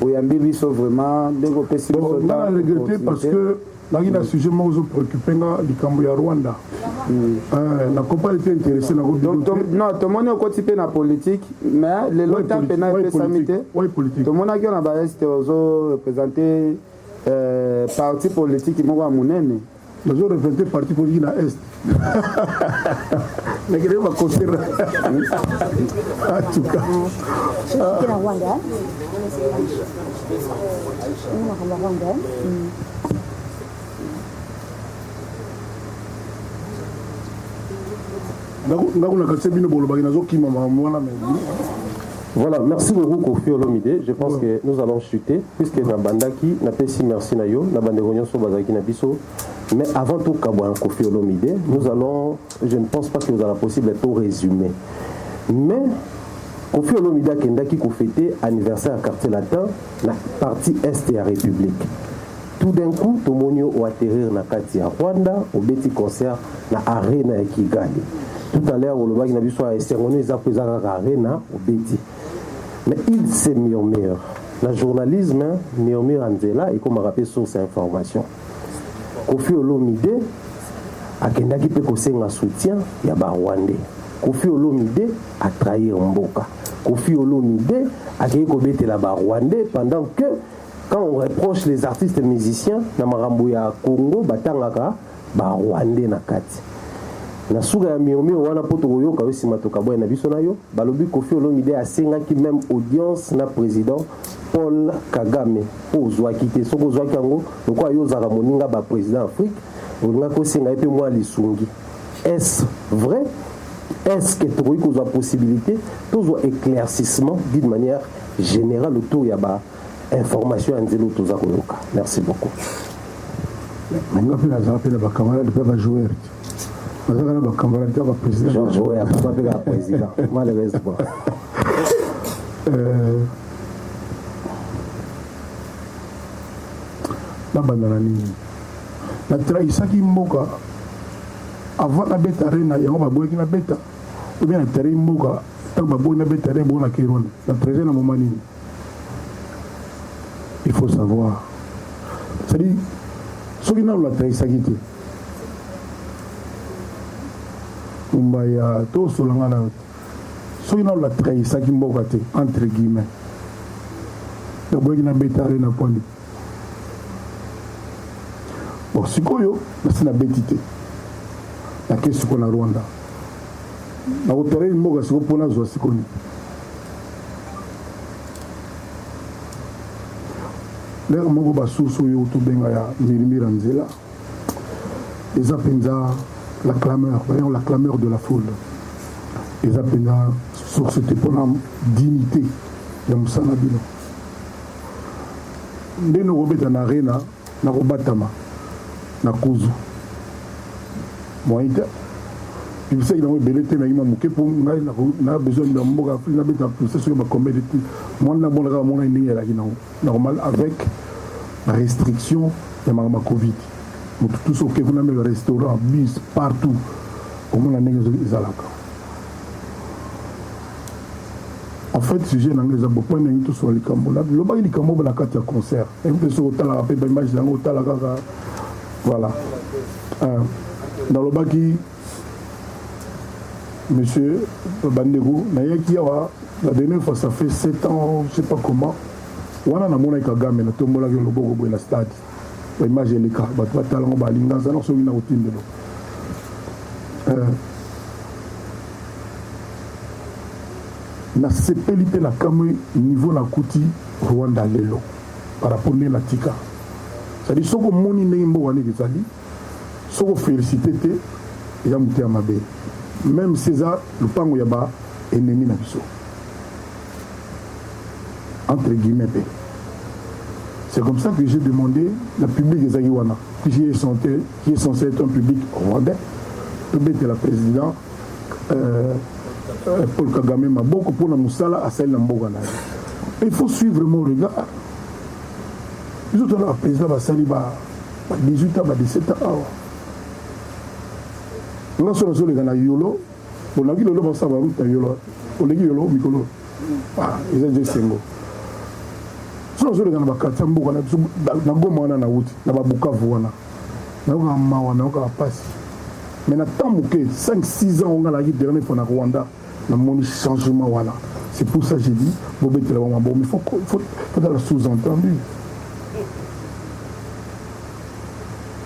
oyambi biso, vraiment ndenge opesi biso. Nga na regretté parce que naki na sujet moko ozopréoccupe nga, likambo ya Rwanda. Na comprendre te, intéressé nango. Non, tomoni okoti mpe na politique, mais lelo ta mpena epesami te. Tomonaki yo na baeste, ozoreprésente parti politique moko ya monene. Nazo représente parti politique na est, nakende baconcert en tout cas. Na Rwanda, makambo ya Rwanda. Nga kuna kasi bino bolobaki nazokima makambo wana. Voilà, merci beaucoup Kofi Olomide. Je pense que nous allons chuter puisque na bandaki na pesi merci na yo, na bande nyonso bazaki na biso. Mais avant tout kabwa Kofi Olomide, nous allons, je ne pense pas que vous allez possible tout résumer. Mais Kofi Olomide akendaki kofêter anniversaire à Quartier Latin na partie est ya République. Tout d'un coup, tomoni o atterrir na kati ya Rwanda, obeti concert na arena ya Kigali. Tout à l'heure olobaki na biso esengo eza po eza kaka arena obeti. Mais il se murmure. Na journalisme, murmure ya nzela ekomaka mpe source ya information. Kofi Olomide akendaki mpe kosenga soutien ya barwandais. Kofi Olomide atrahir mboka. Kofi Olomide akei kobetela barwandais pendant que quand on reproche les artistes musiciens na makambo ya Congo, batangaka barwandais na kati. Na suka ya murmure wana, mpo tokoyoka yo nsima tokaboya na biso na yo, balobi Kofi Olomide asengaki même audience na président Paul Kagame mpo ozwaki te. Soki ozwaki yango, lokola yo ozalaka moninga baprésident Afrique, olingaki osenga ye mpe mwa lisungi. Est-ce vrai? Est-ce que tokoki kozwa possibilité tozwa éclaircissement d'une manière générale autour ya ba information ya nzela oyo toza koyoka? Merci beaucoup. Nga mpe nazala mpe na bacamarade mpe bajoueur, nazalaka na bacamarade kaka baprésident. George Weah akoma mpe kaka président malheureusement. Nabanda na nini? Natrahisaki mboka avant nabeta arena yango, baboyaki nabeta, ou bien natrahir mboka ntango baboyi nabeta arena bongo nakei Rwanda? Natrahir na moma nini? Il faut savoir, c'est-à-dire soki nano natrahisaki te, mombaya tosolanga na yo te. Soki nanu na trahisaki mboka te entre guillemets, naboyaki nabeta arena mpo nini? Bon, sikoyo nasi nabeti te, nake sikoyo na Rwanda, nakotrahir mboka sikoyo mpo nazwa sikoyo nini? Lere moko basource oyo tobenga ya mirimira nzela eza mpenza la clameur, voyons la clameur de la foule eza mpenza source te mpona dignité ya mosala na bino. Nde nokobeta na arena nakobatama na kuzu moyen te. Publicité yango ebele te, nayima moke mpo ngai na besoin ya mboka Afrique nabeta publicité soki bacombien de mwana namona kaka mona ndenge ezalaki nango normal avec restriction ya makambo ya covid. Moto tous oke kuna meme restaurant bus partout omona ndenge ezalaka. En fait sujet na ngai eza bo point ndenge tosola likambo lobaki likambo bo na kati ya concert mpe soki otalaka mpe baimage yango otala kaka voilà. Nalobaki monsieur bandeko nayaki awa la dernière fois, ça fait 7 ans, je sais pas comment wana namonaki Kagame natombolaki loboko boye na stade. Baimage eleka, bato batala yango, balinga aza na soki na kotindelo. Nasepeli mpe nakamwi niveau nakuti Rwanda lelo par rapport ndenge natika. C'est-à-dire soki omoni ndenge mboka ndenge ezali, soki ofélicité te, eza motema mabe, même si eza lopango ya ba ennemi na biso entre guillemets mpe. C'est comme ça que j'ai demandé na public ezalaki wana, qui est censé être un public rwandais, tobetela président Paul Kagame maboko mpona mosala asali na mboka na ye. Il faut suivre mon regard. Biso tona baprésident basali ba 18 ans, ba 17 ans awa. Nga so nazoleka na Yolo, olaki lelo basala baroute na Yolo, oleki Yolo mikolo eza je esengo. So nazoleka na baquartier ya mboka na biso na Goma wana, nauti na babukavu wana, nayokaka mawa, nayokaka mpasi. Mais na temps moke, 5 6 ans onga nayaki dernier fois na Rwanda, namoni changement wana. C'est pour ça j'ai dit bobetela bango maboko. Mais faut tala sous-entendu.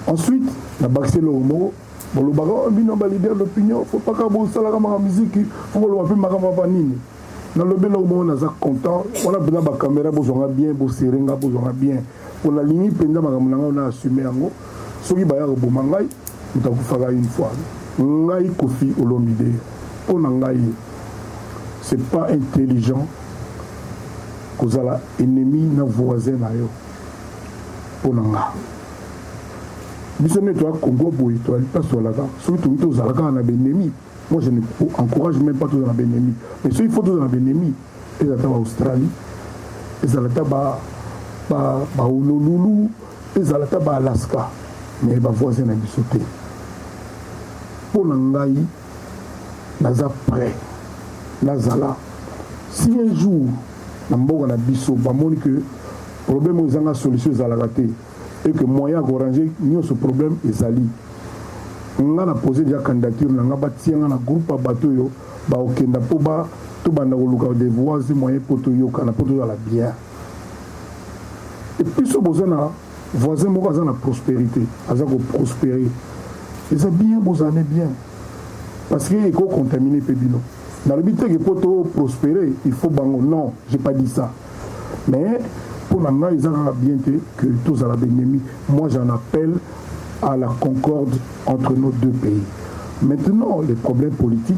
Ensuite nabakisi eloko moko bolobaka bino baleader d'opinion, faut paka bosalaka maka miziki, faut boloba mpe makambo ya banini. Nalobi eloko moko, naza content wana mpenza. Bacaméra bozwanga bien, boserenga bozwanga bien, mpo nalingi mpenza makambo na ngai na assume yango. Soki baya koboma ngai, moto akufaka une fois. Ngai Kofi Olomide, mpo na ngai c'est pas intelligent kozala ennemi na voisin na yo. Mpo na nga, biso nde toya Congo boye, toyali place toalaka. Soki tolingi tozala kaka na baennemi, moi je ne encourage même pas tozala na baennemi, mais soki faut tozala na baennemi, ezala ta baAustralie, ezala ta baHonolulu, ezala ta baAlaska, mais bavoisin na biso te. Mpo na ngai naza prêt nazala, si un jour na mboka na biso bamoni que problème oyo ezanga solution ezalaka te et que moyen ya koarranger nyonso problème ezali, nga na pose déjà candidature na nga, batia nga na groupe ya bato oyo bakokenda mpo ba tobanda koluka des voies et moyens mpo toyokana, mpo tozala bien. Et puis so boza na voisin moko aza na prospérité, aza koprospérer, eza bien, bozala ne bien, parce que ekocontamine mpe bino. Nalobi te ke mpo toprospérer il faut bango, non, j'ai pas dit ça. Mais mpo na ngai eza kaka bien te que tozala baennemi. Moi j'en appelle à la concorde entre nos deux pays. Maintenant les problèmes politiques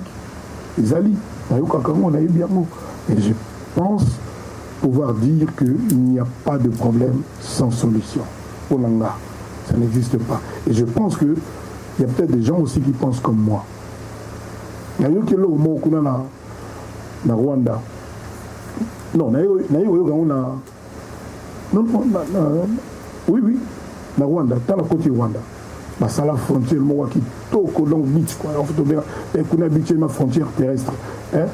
ezali, nayokaka yango, nayebi yango, et je pense pouvoir dire qu'il n'y a pas de problème sans solution. Mpo na nga ça n'existe pas et je pense que il y a peut-être des gens aussi qui pensent comme moi. Nayoki eloko moko kuna na Rwanda, non, naye koyoka yango na, non, non, na, oui, na Rwanda. Tala koti Rwanda basala frontière moko ya kitoko, donc beach quoi, en fait tobenga kuna beach ma frontière terrestre, hein?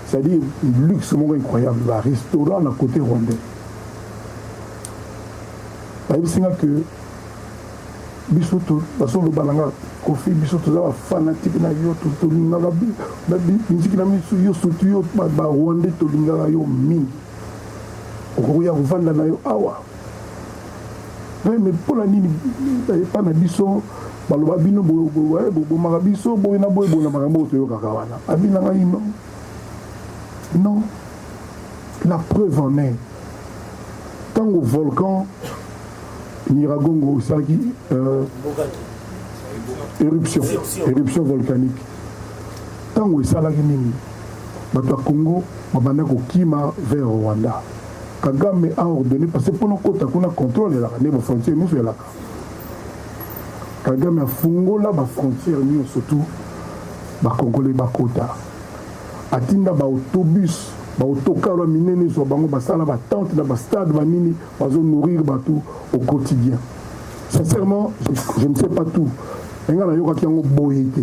C'est-à-dire luxe moko incroyable, barestaurant na côté rwandais. Bayebisi nga que Biso bazoloba na nga Koffi, biso toza ba fanatique na yo, tolingaka miziki na biso yo, surtout yo ba Rwandais tolingaka yo mingi. Okoki ya kovanda na yo awa. Mais mpo na nini epa na biso baloba bino bobomaka biso boye na boye boye na makambo oyo toyokaka wana? Abi na ngai non non, la preuve en est, ntango volcan Nyiragongo esalaki éruption éruption volcanique, ntango esalaki nini, bato ya Congo babanda kokima vers Rwanda. Kagame a ordonné, parce que mpona okota kuna contrôle elaka nde bafrontière nyonso elaka. Kagame afungola bafrontière nyonso tu bakongole bakota, atinda baautobus, baautocar ya minene ezwa bango, basala batente na bastade banini, bazo nourrir bato au quotidien. Sincèrement, je ne sais pas tout, nga nayokaki yango boye te.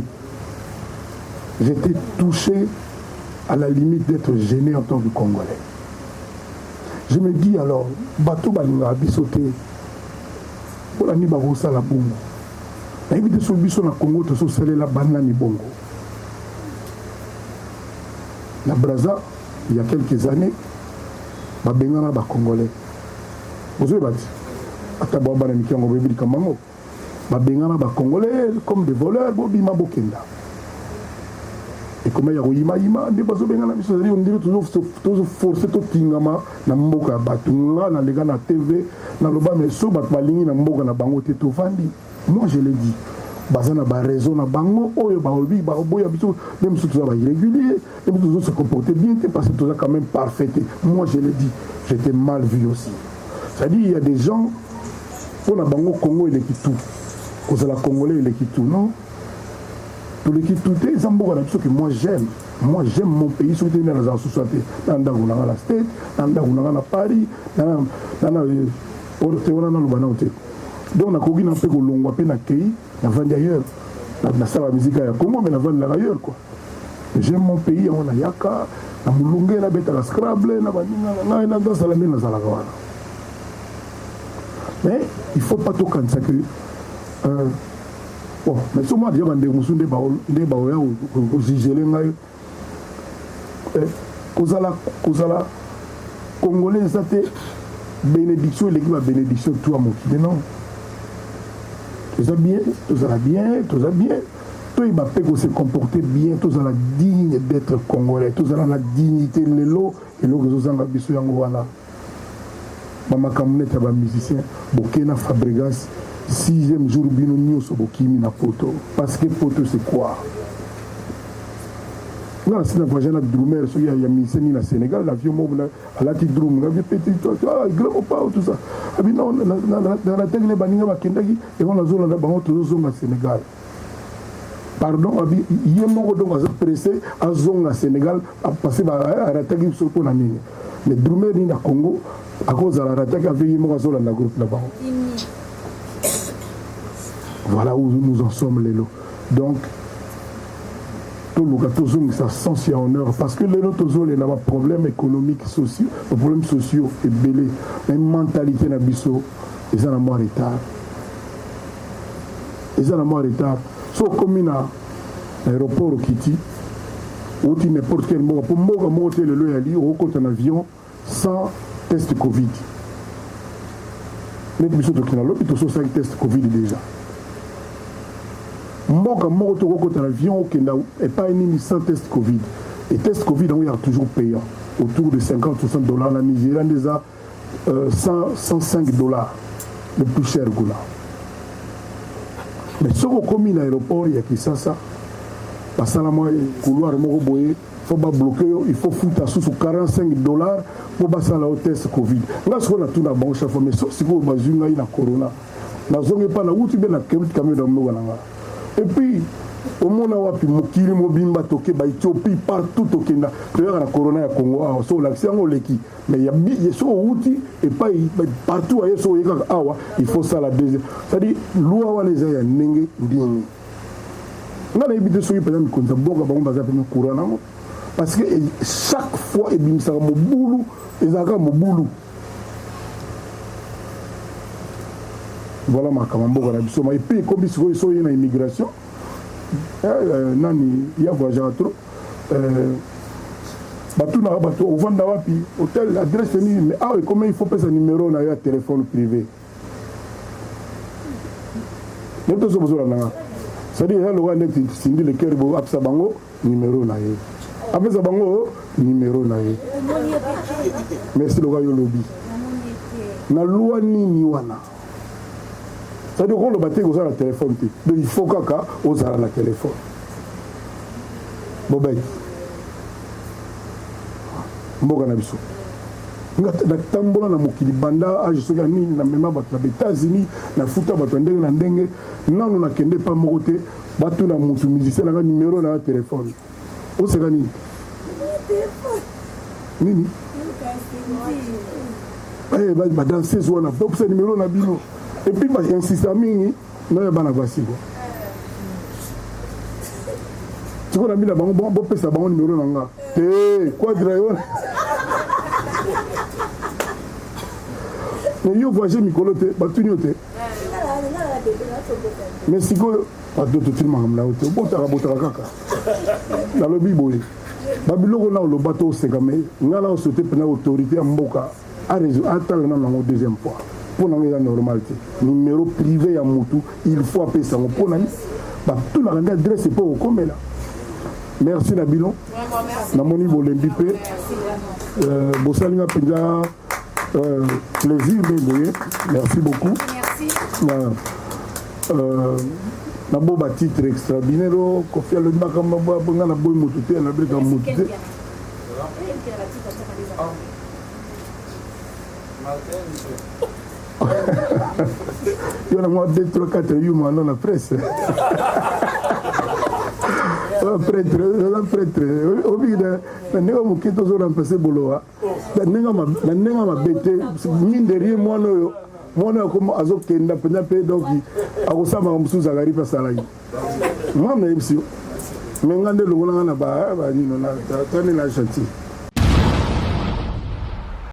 J'étais touché à la limite d'être gêné en tant que Congolais. Je me dis alors, bato balingaka biso te, mpona nini bakosala bongo? Nayebi te soki biso na Congo tozosalela banani bongo. Na Braza, il y a quelques années, babengana bacongolais, bozoyeba ti ata bwa bana mike yango boyebi likambo yango, babengana bacongolais comme des voleurs, bobima bokenda. Ekoma ya koyimayima nde bazobengana biso, ezali ondire tozoforce totingama na mboka ya bato. Nga naleka na TV, naloba, mais so bato balingi na mboka na bango te, tovandi. Moi je l'ai dit, baza na baraison na bango oyo balobi bakoboya biso. Nde mosusu toza bairrégulier, nde mosusu tozo se comporter bien te, parce que toza quand même parfait te. Moi je l'ai dit, j'étais mal vu aussi. C'est-à-dire, il y a des gens, mpo na bango Congo eleki tout, kozala Congolais eleki tout. Non, toleki tout te, eza mboka na biso que moi j'aime. Moi j'aime mon pays. Soki te nde nazala susu te na ndako na nga na State, na ndako na nga na Paris, te wana naloba nao te. Donc nakoki na mpe kolongwa mpe nakei, navandi ailleurs, nasala musique ya Congo, mais navandilaka ailleurs quoi. J'aime mon pays, yango nayaka na molunge, nabetaka scrabble na baninga na ngai, nazala nde nazalaka wana. Mais il faut pas tokanisa que bon, mais so mwa deja bandeko mosusu nde baoya kozigele ngai. Kozala Congolais eza te bénédiction eleki babénédiction tout ya mokili. Non, toza bien, tozala bien, toza bien, toyeba mpe kose comporter bien, tozala digne d'être Congolais, tozala na dignité. Lelo eloko ezozanga biso yango wana, bamakambo neti ya bamusicien boke na Fabregas, sixième jour bino nyonso bokimi na Poto. Parce que Poto, c'est quoi? Nga nasi na voyage na drummer soki ya musicien nini na Sénégal, na avion moko alati drum, nga petit, ah, grand papa, tout ça. Abi non, na baninga bakendaki yango, nazolanda bango, tozozonga Sénégal. Pardon, abi ye moko donc aza pressé azonga Sénégal parce que arataki biso mpo na nini? Mais drummer nini na Congo akozala arataki ave ye moko azolanda groupe na bango? Voilà où nous en sommes lelo. Donc toluka tozongisa sens ya honneur, parce que lelo tozolela baproblème économique, sociaux, baproblème sociaux ebele, mais mentalité na biso eza na mwa retard, eza na mwa retard. So okomi na aéroport, okiti, outi n'importe quel mboka, mpo mboka moko te lelo yali okokota na avion sans test Covid. Neti biso tokenda lobi, tososalaki test Covid déjà. Mboka moko tokokota na avion okenda epai nini sans test Covid. Et test Covid yango yaka toujours payant, autour de 50 60 dollars. Na Nigeria nde eza 100 105 dollars, le plus cher kuna. Mais soki okomi na aéroport ya Kinshasa, basala mwa couloir moko boye, faut babloquer yo, il faut futa susu 45 dollars mpo basala yo test Covid. Nga sikoyo natuna bango chaque fois, mais so sikoyo bazwi ngai na corona, nazongi epa nauti mpe nakeuti kame na mboka na nga. Et puis omona wapi mokili mobimba, toke baethiopie, partout tokenda, toyaka na corona ya Congo awa. So olakisi yango oleki, mais ya so outi epai partout aye, so oye kaka awa, il faut sala deuxième. C'est-à-dire loi wana eza ya ndenge ndenge, nga nayebi te soki mpenza mikonzi ya mboka bango baza mpe courant nango, parce que chaque fois ebimisaka mobulu, ezalaka mobulu. Voilà makambo mboka na biso. Et puis ekomi sikoyo so oye na immigration eh, eh, nani ya voyagaka trop eh, batunaka bato ovanda wapi hotel adresse nini mais awa ekomi il faut pesa numéro na yo ya téléphone privé nde tozo bozolanda nga c'est-à-dire eza lokola neti Cindy Le Cœur bo apesa bango numéro na ye apesa bango numéro na ye merci lokola yo lobi na loi nini wana c'est-à-dire okoloba te kozala na téléphone te donc il faut kaka ozala na téléphone bobeti mboka na biso nga natambola na mokili banda age soki ya nini namema bato na baétats-unis nafuta bato ya ndenge na ndenge nanu nakende epa moko te batuna mutu musicien nanga numero na ya telefone oseka nini nini eh, badanseuse wana bopesa numero na bino epuis bainsista mingi nayo bana basi kua sikoyo na bina bango bopesa bango numero na nga te quadra yo mais yo voyage mikolo te batuni yo te mais sikoyo bato totili makambo na yo te obotaka botaka kaka nalobi boye babiloko na oloba to oseka me ngai na osote mpena autorité ya mboka atala nano yango deuxième fois mpo na ngo eza normal te numéro privé ya motu il faut apesa yango mpo na nini batunaka nde adresse mpo okomela merci na bino namoni bolembi mpe euh, bosali nga mpenza euh, plaisir nde boye merci beaucoup euh, na bo batitre extraordinaire o kofi alobi makambo nga na boyi motu te nabeleka motu te yo na mwa 2 3 4 yuma wana na presse prêtre oza prêtre obiki na ndenge moke tozo remplace bolowa na ndenge mabe te mine de rien mwana oyo mwana oyo akoma azokenda mpenza mpe donc akosala makambo mosusu zakari mpe asalaki mwana nayebisi yo me nga nde longola nga na banino tani na gentil.